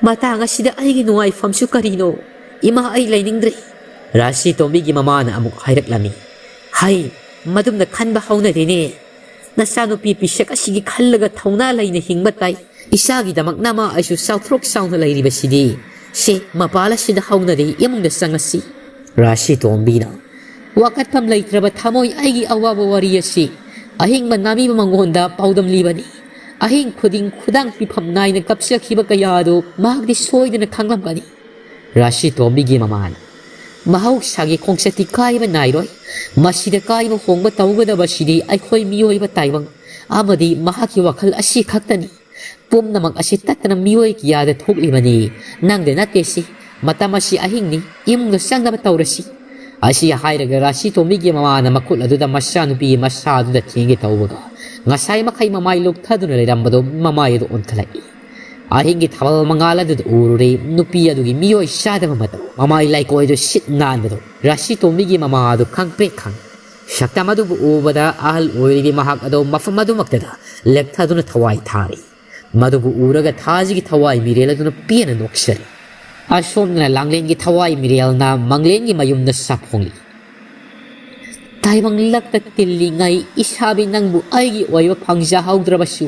ꯃꯇꯥꯡ ꯑꯁꯤꯗ ꯑꯩꯒꯤ ꯅꯨꯡꯉꯥꯏꯐꯝꯁꯨ ꯀꯔꯤꯅꯣ? ꯏꯃꯥ, ꯑꯩ ꯂꯩꯅꯤꯡꯗ꯭ꯔꯦ꯫" ꯔꯥꯁꯤ ꯇꯣꯝꯕꯤꯒꯤ ꯃꯃꯥꯅ ꯑꯃꯨꯛ ꯍꯥꯏꯔꯛꯂꯝꯃꯤ, "ꯍꯩ, ꯃꯗꯨꯝꯅ ꯈꯟꯕ ꯍꯧꯅꯗꯦꯅꯦ꯫ ꯅꯆꯥꯅꯨꯄꯤ ꯄꯤꯁꯛ ꯑꯁꯤꯒꯤ ꯈꯜꯂꯒ ꯊꯧꯅꯥ ꯂꯩꯅ ꯍꯤꯡꯕ ꯇꯥꯏ꯫ ꯏꯆꯥꯒꯤꯗꯃꯛ ꯅꯃꯥ ꯑꯩꯁꯨ ꯆꯥꯎꯊ꯭ꯔꯣꯛ ꯆꯥꯎꯅ ꯂꯩꯔꯤꯕꯁꯤꯗꯤ꯫ ꯁꯦ, ꯃꯄꯥꯜ ꯑꯁꯤꯗ ꯍꯧꯅꯔꯤ, ꯏꯃꯨꯡꯗ ꯆꯪꯉꯁꯤ꯫" ꯔꯥꯁꯤ ꯇꯣꯝꯕꯤꯅ, "ꯋꯥꯀꯠꯐꯝ ꯂꯩꯇ꯭ꯔꯕ ꯊꯃꯣꯏ ꯑꯩꯒꯤ ꯑꯋꯥꯕ ꯋꯥꯔꯤ ꯑꯁꯤ ꯑꯍꯤꯡꯕ ꯅꯥꯃꯤꯕ ꯃꯉꯣꯟꯗ ꯄꯥꯎꯗꯝꯂꯤꯕꯅꯤ꯫ ꯑꯍꯤꯡ ꯈꯨꯗꯤꯡ ꯈꯨꯗꯥꯡ ꯄꯤꯐꯝ ꯅꯥꯏꯅ ꯀꯞꯆꯈꯤꯕ ꯀꯌꯥ ꯑꯗꯨ ꯃꯍꯥꯛꯇꯤ ꯁꯣꯏꯗꯅ ꯈꯪꯂꯝꯒꯅꯤ꯫" ꯔꯥꯁꯤ ꯇꯣꯝꯕꯤꯒꯤ ꯃꯃꯥꯅ, "ꯃꯍꯧꯁꯥꯒꯤ ꯈꯣꯡꯆꯠꯇꯤ ꯀꯥꯏꯕ ꯅꯥꯏꯔꯣꯏ꯫ ꯃꯁꯤꯗ ꯀꯥꯏꯕ ꯍꯣꯡꯕ ꯇꯧꯒꯗꯕꯁꯤꯗꯤ ꯑꯩꯈꯣꯏ ꯃꯤꯑꯣꯏꯕ ꯇꯥꯏꯕꯪ ꯑꯃꯗꯤ ꯃꯍꯥꯛꯀꯤ ꯋꯥꯈꯜ ꯑꯁꯤ ꯈꯛꯇꯅꯤ꯫ ꯄꯨꯝꯅꯃꯛ ꯑꯁꯤ ꯇꯠꯇꯅ ꯃꯤꯑꯣꯏ ꯀꯌꯥꯗ ꯊꯣꯛꯂꯤꯕꯅꯤ꯫ ꯅꯪꯗ ꯅꯠꯇꯦ ꯁꯤ꯫ ꯃꯇꯝ ꯑꯁꯤ ꯑꯍꯤꯡꯅꯤ꯫ ꯏꯃꯨꯡꯗ ꯆꯪꯅꯕ ꯇꯧꯔꯁꯤ꯫" ꯑꯁꯤ ꯍꯥꯏꯔꯒ ꯔꯥꯁꯤ ꯇꯣꯝꯕꯤꯒꯤ ꯃꯃꯥꯅ ꯃꯈꯨꯠ ꯑꯗꯨꯗ ꯃꯆꯥꯅꯨꯄꯤꯒꯤ ꯃꯁꯥ ꯑꯗꯨꯗ ꯊꯦꯡꯒꯦ ꯇꯧꯕꯒ, ꯉꯁꯥꯏ ꯃꯈꯩ ꯃꯃꯥꯏ ꯂꯨꯞꯊꯗꯨꯅ ꯂꯩꯔꯝꯕꯗꯣ ꯃꯃꯥꯏ ꯑꯗꯨ ꯑꯣꯟꯈꯠꯂꯛꯏ꯫ ꯑꯍꯤꯡꯒꯤ ꯊꯥꯕꯜ ꯃꯉꯥꯜ ꯑꯗꯨꯗ ꯎꯔꯨꯔꯦ ꯅꯨꯄꯤ ꯑꯗꯨꯒꯤ ꯃꯤꯑꯣꯏ ꯆꯥꯗꯕ ꯃꯇꯧ꯫ ꯃꯃꯥꯏ ꯂꯩꯀꯣꯏꯗꯨ ꯁꯤꯠ ꯅꯥꯟꯕꯗꯣ ꯔꯥꯁꯤ ꯇꯣꯝꯕꯤꯒꯤ ꯃꯃꯥ ꯑꯗꯨ ꯈꯪꯄ꯭ꯔꯦꯛ ꯈꯪꯏ꯫ ꯁꯛꯇꯝ ꯑꯗꯨꯕꯨ ꯎꯕꯗ ꯑꯍꯜ ꯑꯣꯏꯔꯤꯕꯤ ꯃꯍꯥꯛ ꯑꯗꯨ ꯃꯐꯝ ꯑꯗꯨꯃꯛꯇꯗ ꯂꯦꯞꯊꯗꯨꯅ ꯊꯋꯥꯏ ꯊꯥꯔꯤ꯫ ꯃꯗꯨꯕꯨ ꯎꯔꯒ ꯊꯥꯖꯒꯤ ꯊꯋꯥꯏ ꯃꯤꯔꯦꯜ ꯑꯗꯨꯅ ꯄꯦꯟꯅ ꯅꯣꯛꯆꯔꯤ꯫ ꯑꯁꯣꯝꯗꯅ ꯂꯥꯡꯂꯦꯟꯒꯤ ꯊꯋꯥꯏ ꯃꯤꯔꯦꯜꯅ ꯃꯪꯂꯦꯟꯒꯤ ꯃꯌꯨꯝꯗ ꯁꯥꯐꯣꯡꯂꯤ꯫ ꯇꯥꯏꯕꯪ ꯂꯛꯇ ꯇꯤꯜꯂꯤꯉꯩ ꯏꯁꯥꯕꯤ ꯅꯪꯕꯨ ꯑꯩꯒꯤ ꯑꯣꯏꯕ ꯐꯪꯖꯍꯧꯗ꯭ꯔꯕꯁꯨ,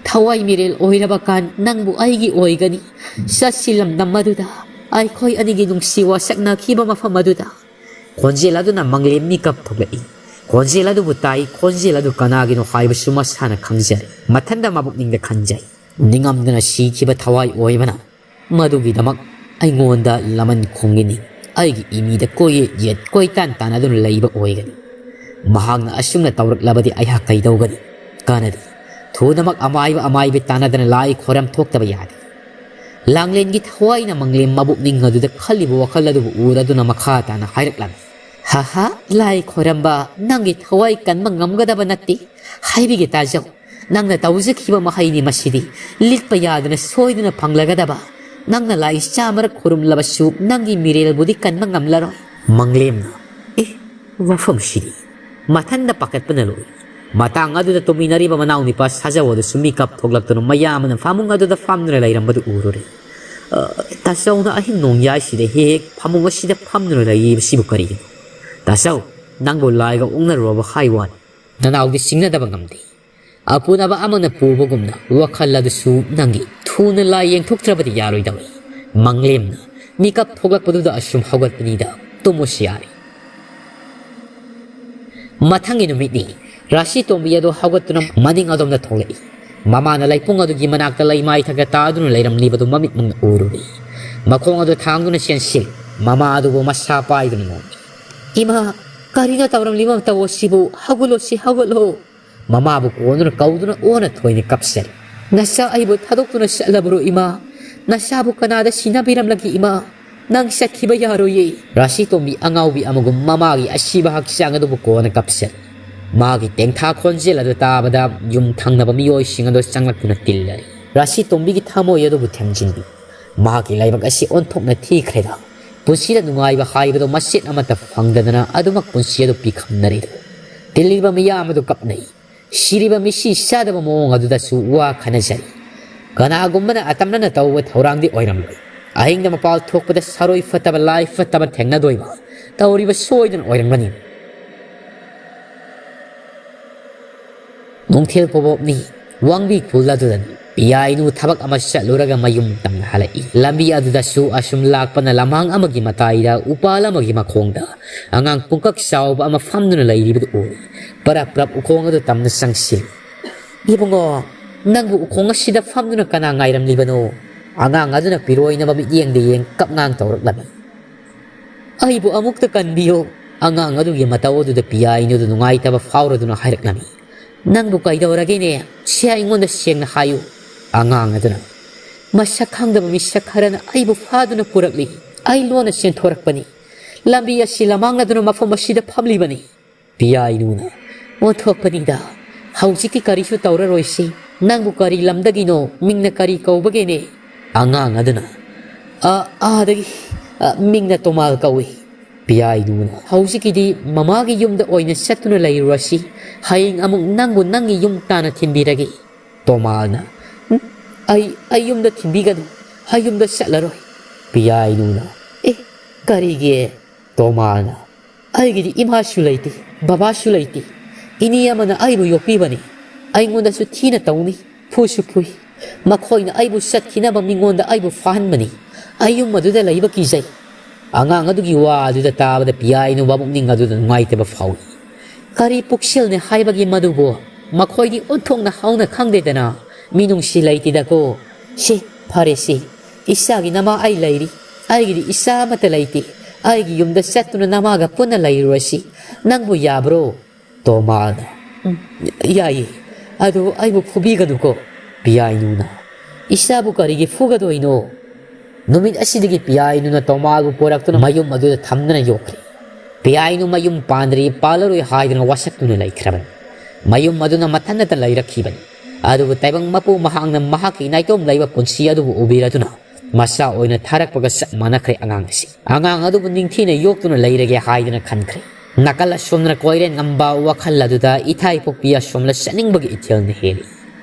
ꯊꯋꯥꯏ ꯃꯤꯔꯦꯜ ꯑꯣꯏꯔꯕ ꯀꯥꯟ ꯅꯪꯕꯨ ꯑꯩꯒꯤ ꯑꯣꯏꯒꯅꯤ꯫ ꯆꯠꯁꯤ ꯂꯝꯗꯝ ꯑꯗꯨꯗ, ꯑꯩꯈꯣꯏ ꯑꯅꯤꯒꯤ ꯅꯨꯡꯁꯤ ꯋꯥꯁꯛꯅꯈꯤꯕ ꯃꯐꯝ ꯑꯗꯨꯗ꯫ ꯈꯣꯟꯖꯦꯜ ꯑꯗꯨꯅ ꯃꯪꯂꯦꯝ ꯃꯤꯀꯞ ꯊꯣꯛꯂꯛꯏ꯫ ꯈꯣꯟꯖꯦꯜ ꯑꯗꯨꯕꯨ ꯇꯥꯏ, ꯈꯣꯟꯖꯦꯜ ꯑꯗꯨ ꯀꯅꯥꯒꯤꯅꯣ ꯍꯥꯏꯕꯁꯨ ꯃꯁꯥꯅ ꯈꯪꯖꯔꯦ꯫ ꯃꯊꯟꯇ ꯃꯕꯨꯛꯅꯤꯡꯗ ꯈꯟꯖꯩ, ꯅꯤꯡꯉꯝꯗꯅ ꯁꯤꯈꯤꯕ ꯊꯋꯥꯏ ꯑꯣꯏꯕꯅ ꯃꯗꯨꯒꯤꯗꯃꯛ ꯑꯩꯉꯣꯟꯗ ꯂꯃꯟ ꯈꯨꯝꯒꯅꯤ꯫ ꯑꯩꯒꯤ ꯏꯃꯤꯗ ꯀꯣꯏꯌꯦꯠ ꯌꯦꯠ ꯀꯣꯏꯇꯥꯟ ꯇꯥꯟꯅꯗꯨꯅ ꯂꯩꯕ ꯑꯣꯏꯒꯅꯤ꯫ ꯃꯍꯥꯛꯅ ꯑꯁꯨꯝꯅ ꯇꯧꯔꯛꯂꯕꯗꯤ ꯑꯩꯍꯥꯛ ꯀꯩꯗꯧꯒꯅꯤ? ꯀꯥꯟꯅꯗꯦ꯫ ꯊꯨꯅꯃꯛ ꯑꯃꯥꯏꯕ ꯑꯃꯥꯏꯕꯤ ꯇꯥꯟꯅꯗꯅ ꯂꯥꯏ ꯈꯣꯏꯔꯝ ꯊꯣꯛꯇꯕ ꯌꯥꯗꯦ꯫ ꯂꯥꯡꯂꯦꯟꯒꯤ ꯊꯋꯥꯏꯅ ꯃꯪꯂꯦꯝ ꯃꯕꯨꯛꯅꯤꯡ ꯑꯗꯨꯗ ꯈꯜꯂꯤꯕ ꯋꯥꯈꯜ ꯑꯗꯨꯕꯨ ꯎꯔꯗꯨꯅ ꯃꯈꯥ ꯇꯥꯅ ꯍꯥꯏꯔꯛꯂꯝꯃꯤ꯫ ꯑꯍꯥ, ꯂꯥꯏ ꯈꯣꯏꯔꯝꯕ, ꯅꯪꯒꯤ ꯊꯋꯥꯏ ꯀꯟꯕ ꯉꯝꯒꯗꯕ ꯅꯠꯇꯦ꯫ ꯍꯥꯏꯕꯤꯒꯦ ꯇꯥꯖꯧ, ꯅꯪꯅ ꯇꯧꯖꯈꯤꯕ ꯃꯍꯩꯅꯤ ꯃꯁꯤꯗꯤ꯫ ꯂꯤꯠꯄ ꯌꯥꯗꯅ ꯁꯣꯏꯗꯅ ꯐꯪꯂꯒꯗꯕ꯫ ꯅꯪꯅ ꯂꯥꯏ ꯆꯥꯝꯃꯔꯛ ꯈꯨꯔꯨꯝꯂꯕꯁꯨ ꯅꯪꯒꯤ ꯃꯤꯔꯦꯜꯕꯨꯗꯤ ꯀꯟꯕ ꯉꯝꯂꯔꯣꯏ꯫ ꯃꯪꯂꯦꯝꯅ, ꯑꯦ, ꯋꯥꯐꯝꯁꯤꯗꯤ꯫ ꯃꯊꯟꯗ ꯄꯥꯈꯠꯄꯅ ꯂꯣꯏ꯫ ꯃꯇꯥꯡ ꯑꯗꯨꯗ ꯇꯨꯝꯃꯤꯟꯅꯔꯤꯕ ꯃꯅꯥꯎ ꯅꯤꯄꯥ ꯁꯥꯖꯧ ꯑꯗꯨꯁꯨ ꯃꯤꯀꯞ ꯊꯣꯛꯂꯛꯇꯨꯅ ꯃꯌꯥꯝꯕꯅ ꯐꯃꯨꯡ ꯑꯗꯨꯗ ꯐꯝꯗꯨꯅ ꯂꯩꯔꯝꯕꯗꯨ ꯎꯔꯨꯔꯦ꯫ "ꯑ, ꯇꯥꯆꯧꯅ ꯑꯍꯤꯡ ꯅꯣꯡꯌꯥꯏꯁꯤꯗ ꯍꯦꯛ ꯍꯦꯛ ꯐꯃꯨꯡ ꯑꯁꯤꯗ ꯐꯝꯗꯨꯅ ꯂꯩꯔꯤꯕꯁꯤꯕꯨ ꯀꯔꯤꯒꯤꯅꯣ? ꯇꯥꯆꯧ, ꯅꯪꯕꯨ ꯂꯥꯏꯒ ꯑꯣꯛꯅꯔꯨꯔꯕ ꯍꯥꯏ ꯋꯥꯅꯤ?" ꯅꯅꯥꯎꯗꯤ ꯁꯤꯡꯅꯗꯕ ꯉꯝꯗꯦ꯫ ꯑꯄꯨꯅꯕ ꯑꯃꯅ ꯄꯨꯕꯒꯨꯝꯅ ꯋꯥꯈꯜ ꯑꯗꯨꯁꯨ ꯅꯪꯒꯤ ꯊꯨꯅ ꯂꯥꯏ ꯌꯦꯡꯊꯣꯛꯇ꯭ꯔꯕꯗꯤ ꯌꯥꯔꯣꯏꯗꯧꯔꯤ꯫ ꯃꯪꯂꯦꯝꯅ ꯃꯤꯀꯞ ꯊꯣꯛꯂꯛꯄꯗꯨꯗ ꯑꯁꯨꯝ ꯍꯧꯒꯠꯄꯅꯤꯗ, ꯇꯨꯝꯃꯨꯁꯤ ꯌꯥꯔꯦ꯫ ꯃꯊꯪꯒꯤ ꯅꯨꯃꯤꯠꯅꯤ꯫ ꯔꯥꯁꯤ ꯇꯣꯝꯕꯤ ꯑꯗꯨ ꯍꯧꯒꯠꯇꯨꯅ ꯃꯅꯤꯡ ꯑꯗꯣꯝꯗ ꯊꯣꯛꯂꯛꯏ꯫ ꯃꯃꯥꯅ ꯂꯩꯄꯨꯡ ꯑꯗꯨꯒꯤ ꯃꯅꯥꯛꯇ ꯂꯩꯃꯥꯏ ꯊꯛꯇ ꯇꯥꯗꯨꯅ ꯂꯩꯔꯝꯂꯤꯕꯗꯨ ꯃꯃꯤꯠꯃꯛꯅ ꯎꯔꯨꯔꯦ꯫ ꯃꯈꯣꯡ ꯑꯗꯨ ꯊꯥꯡꯗꯨꯅ ꯆꯦꯟꯁꯤꯜꯂꯤ꯫ ꯃꯃꯥ ꯑꯗꯨꯕꯨ ꯃꯁꯥ ꯄꯥꯏꯗꯨꯅ ꯅꯣꯝꯃꯤ꯫ "ꯏꯃꯥ, ꯀꯔꯤꯅꯣ ꯇꯧꯔꯝꯂꯤꯕ ꯃꯇꯧ ꯑꯁꯤꯕꯨ? ꯍꯧꯒꯠꯂꯣꯁꯤ, ꯍꯧꯒꯠꯂꯣ!" ꯃꯃꯥꯕꯨ ꯀꯣꯟꯗꯨꯅ ꯀꯧꯗꯨꯅ ꯑꯣꯟꯅ ꯊꯣꯏꯅ ꯀꯞꯆꯔꯤ꯫ "ꯅꯆꯥ ꯑꯩꯕꯨ ꯊꯥꯗꯣꯛꯇꯨꯅ ꯆꯠꯂꯕ꯭ꯔꯣ ꯏꯃꯥ? ꯅꯆꯥꯕꯨ ꯀꯅꯥꯗ ꯁꯤꯟꯅꯕꯤꯔꯝꯂꯒꯦ ꯏꯃꯥ? ꯅꯪ ꯆꯠꯈꯤꯕ ꯌꯥꯔꯣꯏꯌꯦ!" ꯔꯥꯁꯤ ꯇꯣꯝꯕꯤ ꯑꯉꯥꯎꯕꯤ ꯑꯃꯒꯨꯝ ꯃꯃꯥꯒꯤ ꯑꯁꯤꯕ ꯍꯛꯆꯥꯡ ꯑꯗꯨꯕꯨ ꯀꯣꯟꯅ ꯀꯞꯆꯔꯤ꯫ ꯃꯥꯒꯤ ꯇꯦꯡꯊꯥ ꯈꯣꯟꯖꯦꯜ ꯑꯗꯨ ꯇꯥꯕꯗ ꯌꯨꯝ ꯊꯪꯅꯕ ꯃꯤꯑꯣꯏꯁꯤꯡ ꯑꯗꯨ ꯆꯪꯂꯛꯇꯨꯅ ꯇꯤꯜꯂꯔꯤ꯫ ꯔꯥꯁꯤ ꯇꯣꯝꯕꯤꯒꯤ ꯊꯃꯣꯏ ꯑꯗꯨꯕꯨ ꯊꯦꯝꯖꯤꯟꯕꯤ꯫ ꯃꯍꯥꯛꯀꯤ ꯂꯥꯏꯕꯛ ꯑꯁꯤ ꯑꯣꯟꯊꯣꯛꯅ ꯊꯤꯈ꯭ꯔꯦꯗ꯫ ꯄꯨꯟꯁꯤꯗ ꯅꯨꯡꯉꯥꯏꯕ ꯍꯥꯏꯕꯗꯨ ꯃꯆꯦꯠ ꯑꯃꯠꯇ ꯐꯪꯗꯗꯅ ꯑꯗꯨꯃꯛ ꯄꯨꯟꯁꯤ ꯑꯗꯨ ꯄꯤꯈꯝꯅꯔꯦꯗꯣ꯫ ꯇꯤꯜꯂꯤꯕ ꯃꯤꯌꯥꯝ ꯑꯗꯨ ꯀꯞꯅꯩ꯫ ꯁꯤꯔꯤꯕ ꯃꯤꯁꯤ ꯆꯥꯗꯕ ꯃꯑꯣꯡ ꯑꯗꯨꯗꯁꯨ ꯋꯥ ꯈꯟꯅꯖꯔꯤ꯫ ꯀꯅꯥꯒꯨꯝꯕꯅ ꯑꯇꯝꯅꯅ ꯇꯧꯕ ꯊꯧꯔꯥꯡꯗꯤ ꯑꯣꯏꯔꯝꯂꯣꯏ꯫ ꯑꯍꯤꯡꯗ ꯃꯄꯥꯜ ꯊꯣꯛꯄꯗ ꯁꯥꯔꯣꯏ ꯐꯠꯇꯕ, ꯂꯥꯏ ꯐꯠꯇꯕ ꯊꯦꯡꯅꯗꯣꯏꯕ꯫ ꯇꯧꯔꯤꯕ ꯁꯣꯏꯗꯅ ꯑꯣꯏꯔꯝꯒꯅꯤ꯫ ꯅꯨꯡꯊꯤꯜ ꯄꯣꯕꯣꯞꯅꯤ꯫ ꯋꯥꯡꯕꯤ ꯈꯨꯜ ꯑꯗꯨꯗꯅꯤ꯫ ꯄꯤꯌꯥꯏꯅꯨ ꯊꯕꯛ ꯑꯃ ꯆꯠꯂꯨꯔꯒ ꯃꯌꯨꯝ ꯇꯝꯅ ꯍꯜꯂꯛꯏ꯫ ꯂꯝꯕꯤ ꯑꯗꯨꯗꯁꯨ ꯑꯁꯨꯝ ꯂꯥꯛꯄꯅ ꯂꯃꯥꯡ ꯑꯃꯒꯤ ꯃꯇꯥꯏꯗ ꯎꯄꯥꯜ ꯑꯃꯒꯤ ꯃꯈꯣꯡꯗ ꯑꯉꯥꯡ ꯄꯨꯡꯀꯛ ꯆꯥꯎꯕ ꯑꯃ ꯐꯝꯗꯨꯅ ꯂꯩꯔꯤꯕꯗꯨ ꯎꯏ꯫ ꯄꯔꯞ ꯄꯔꯞ ꯎꯈꯣꯡ ꯑꯗꯨ ꯇꯝꯅ ꯆꯪꯁꯤꯜꯂꯤ꯫ "ꯏꯕꯨꯡꯉꯣ, ꯅꯪꯕꯨ ꯎꯈꯣꯡ ꯑꯁꯤꯗ ꯐꯝꯗꯨꯅ ꯀꯅꯥ ꯉꯥꯏꯔꯝꯂꯤꯕꯅꯣ?" ꯑꯉꯥꯡ ꯑꯗꯨꯅ ꯄꯤꯔꯣꯏꯅꯕ ꯃꯤꯠꯌꯦꯡꯗ ꯌꯦꯡ ꯀꯞꯉꯥꯡ ꯇꯧꯔꯛꯂꯝꯃꯤ꯫ "ꯑꯩꯕꯨ ꯑꯃꯨꯛꯇ ꯀꯟꯕꯤꯌꯨ!" ꯑꯉꯥꯡ ꯑꯗꯨꯒꯤ ꯃꯇꯧ ꯑꯗꯨꯗ ꯄꯤꯌꯥꯏꯅꯨꯗꯨ ꯅꯨꯡꯉꯥꯏꯇꯕ ꯐꯥꯎꯔꯗꯨꯅ ꯍꯥꯏꯔꯛꯂꯝꯃꯤ꯫ "ꯅꯪꯕꯨ ꯀꯩꯗꯧꯔꯒꯦꯅꯦ? ꯁꯦ ꯑꯩꯉꯣꯟꯗ ꯁꯦꯡꯅ ꯍꯥꯏꯌꯨ!" ꯑꯉꯥꯡ ꯑꯗꯨꯅ, "ꯃꯁꯛ ꯈꯪꯗꯕ ꯃꯤꯁꯛ ꯈꯔꯅ ꯑꯩꯕꯨ ꯐꯥꯗꯨꯅ ꯄꯨꯔꯛꯂꯤ꯫ ꯑꯩ ꯂꯣꯟꯅ ꯆꯦꯟꯊꯣꯔꯛꯄꯅꯤ꯫ ꯂꯝꯕꯤ ꯑꯁꯤ ꯂꯃꯥꯡꯅꯗꯨꯅ ꯃꯐꯝ ꯑꯁꯤꯗ ꯐꯝꯂꯤꯕꯅꯤ꯫ ꯄꯤꯌꯥꯏꯅꯨꯅ, "ꯑꯣꯟꯊꯣꯛꯄꯅꯤꯗ, ꯍꯧꯖꯤꯛꯇꯤ ꯀꯔꯤꯁꯨ ꯇꯧꯔꯔꯣꯏꯁꯤ꯫ ꯅꯪꯕꯨ ꯀꯔꯤ ꯂꯝꯗꯒꯤꯅꯣ? ꯃꯤꯡꯅ ꯀꯔꯤ ꯀꯧꯕꯒꯦꯅꯦ?" ꯑꯉꯥꯡ ꯑꯗꯨꯅ, "ꯑ, ꯑꯥꯗꯒꯤ, ꯑ, ꯃꯤꯡꯅ ꯇꯣꯃꯥꯜ ꯀꯧꯏ꯫" ꯄꯤꯌꯥꯏꯅꯨꯅ, "ꯍꯧꯖꯤꯛꯀꯤꯗꯤ ꯃꯃꯥꯒꯤ ꯌꯨꯝꯗ ꯑꯣꯏꯅ ꯆꯠꯇꯨꯅ ꯂꯩꯔꯨꯔꯁꯤ꯫ ꯍꯌꯦꯡ ꯑꯃꯨꯛ ꯅꯪꯕꯨ ꯅꯪꯒꯤ ꯌꯨꯝ ꯇꯥꯟꯅ ꯊꯤꯟꯕꯤꯔꯒꯦ꯫" ꯇꯣꯃꯥꯜꯅ, "ꯎꯝ, ꯑꯩ, ꯑꯩ ꯌꯨꯝꯗ ꯊꯤꯟꯕꯤꯒꯅꯨ꯫ ꯑꯩ ꯌꯨꯝꯗ ꯆꯠꯂꯔꯣꯏ꯫" ꯄꯤꯌꯥꯏꯅꯨꯅ, "ꯑꯦ, ꯀꯔꯤꯒꯤ?" ꯇꯣꯃꯥꯜꯅ, "ꯑꯩꯒꯤꯗꯤ ꯏꯃꯥꯁꯨ ꯂꯩꯇꯦ, ꯕꯕꯥꯁꯨ ꯂꯩꯇꯦ꯫ ꯏꯅꯦ ꯑꯃꯅ ꯑꯩꯕꯨ ꯌꯣꯛꯄꯤꯕꯅꯤ꯫ ꯑꯩꯉꯣꯟꯗꯁꯨ ꯊꯤꯅ ꯇꯧꯅꯤ, ꯐꯨꯁꯨ ꯐꯨꯏ꯫ ꯃꯈꯣꯏꯅ ꯑꯩꯕꯨ ꯆꯠꯈꯤꯅꯕ ꯃꯤꯉꯣꯟꯗ ꯑꯩꯕꯨ ꯐꯥꯍꯟꯕꯅꯤ꯫ ꯑꯩ ꯌꯨꯝ ꯑꯗꯨꯗ ꯂꯩꯕ ꯀꯤꯖꯩ꯫" ꯑꯉꯥꯡ ꯑꯗꯨꯒꯤ ꯋꯥ ꯑꯗꯨꯗ ꯇꯥꯕꯗ ꯄꯤꯌꯥꯏꯅꯨ ꯃꯕꯨꯛꯅꯤꯡ ꯑꯗꯨꯗ ꯅꯨꯡꯉꯥꯏꯇꯕ ꯐꯥꯎꯏ꯫ ꯀꯔꯤ ꯄꯨꯛꯁꯦꯜꯅꯤ ꯍꯥꯏꯕꯒꯤ ꯃꯗꯨꯕꯨ? ꯃꯈꯣꯏꯗꯤ ꯑꯣꯟꯊꯣꯛꯅ ꯍꯧꯅ ꯈꯪꯗꯦꯗꯅ꯫ ꯃꯤꯅꯨꯡꯁꯤ ꯂꯩꯇꯦꯗꯀꯣ꯫ ꯁꯤ, ꯐꯔꯦꯁꯤ, ꯏꯆꯥꯒꯤ ꯅꯃꯥ ꯑꯩ ꯂꯩꯔꯤ꯫ ꯑꯩꯒꯤꯗꯤ ꯏꯆꯥ ꯑꯃꯠꯇ ꯂꯩꯇꯦ꯫ ꯑꯩꯒꯤ ꯌꯨꯝꯗ ꯆꯠꯇꯨꯅ ꯅꯃꯥꯒ ꯄꯨꯟꯅ ꯂꯩꯔꯨꯔꯁꯤ꯫ ꯅꯪꯕꯨ ꯌꯥꯕ꯭ꯔꯣ? ꯇꯣꯃꯥꯜꯅ, "ꯎꯝ, ꯌꯥꯏꯌꯦ꯫ ꯑꯗꯨ ꯑꯩꯕꯨ ꯐꯨꯕꯤꯒꯅꯨꯀꯣ꯫" ꯄꯤꯌꯥꯏꯅꯨꯅ, "ꯏꯆꯥꯕꯨ ꯀꯔꯤꯒꯤ ꯐꯨꯒꯗꯣꯏꯅꯣ?" ꯅꯨꯃꯤꯠ ꯑꯁꯤꯗꯒꯤ ꯄꯤꯌꯥꯏꯅꯨꯅ ꯇꯣꯃꯥꯜꯕꯨ ꯄꯨꯔꯛꯇꯨꯅ ꯃꯌꯨꯝ ꯑꯗꯨꯗ ꯊꯝꯗꯨꯅ ꯌꯣꯛꯈ꯭ꯔꯦ꯫ ꯄꯤꯌꯥꯏꯅꯨ ꯃꯌꯨꯝ ꯄꯥꯟꯗ꯭ꯔꯤ, ꯄꯥꯜꯂꯔꯣꯏ ꯍꯥꯏꯗꯨꯅ ꯋꯥꯁꯛꯇꯨꯅ ꯂꯩꯈ꯭ꯔꯕꯅꯤ꯫ ꯃꯌꯨꯝ ꯑꯗꯨꯅ ꯃꯊꯟꯇ ꯂꯩꯔꯛꯈꯤꯕꯅꯤ꯫ ꯑꯗꯨꯕꯨ ꯇꯥꯏꯕꯪ ꯃꯄꯨ ꯃꯍꯥꯛꯅ ꯃꯍꯥꯛꯀꯤ ꯅꯥꯏꯇꯣꯝ ꯂꯩꯕ ꯄꯨꯟꯁꯤ ꯑꯗꯨꯕꯨ ꯎꯕꯤꯔꯗꯨꯅ ꯃꯆꯥ ꯑꯣꯏꯅ ꯊꯥꯔꯛꯄꯒ ꯆꯞ ꯃꯥꯟꯅꯈ꯭ꯔꯦ ꯑꯉꯥꯡ ꯑꯁꯤ꯫ ꯑꯉꯥꯡ ꯑꯗꯨꯕꯨ ꯅꯤꯡꯊꯤꯅ ꯌꯣꯛꯇꯨꯅ ꯂꯩꯔꯒꯦ ꯍꯥꯏꯗꯨꯅ ꯈꯟꯈ꯭ꯔꯦ꯫ ꯅꯥꯀꯜ ꯑꯁꯣꯝꯗꯅ ꯀꯣꯏꯔꯦꯟ ꯉꯝꯕ ꯋꯥꯈꯜ ꯑꯗꯨꯗ ꯏꯊꯥꯏ ꯄꯣꯛꯄꯤ ꯑꯁꯣꯝꯗ ꯆꯠꯅꯤꯡꯕꯒꯤ ꯏꯊꯤꯜꯅ ꯍꯦꯜꯂꯤ꯫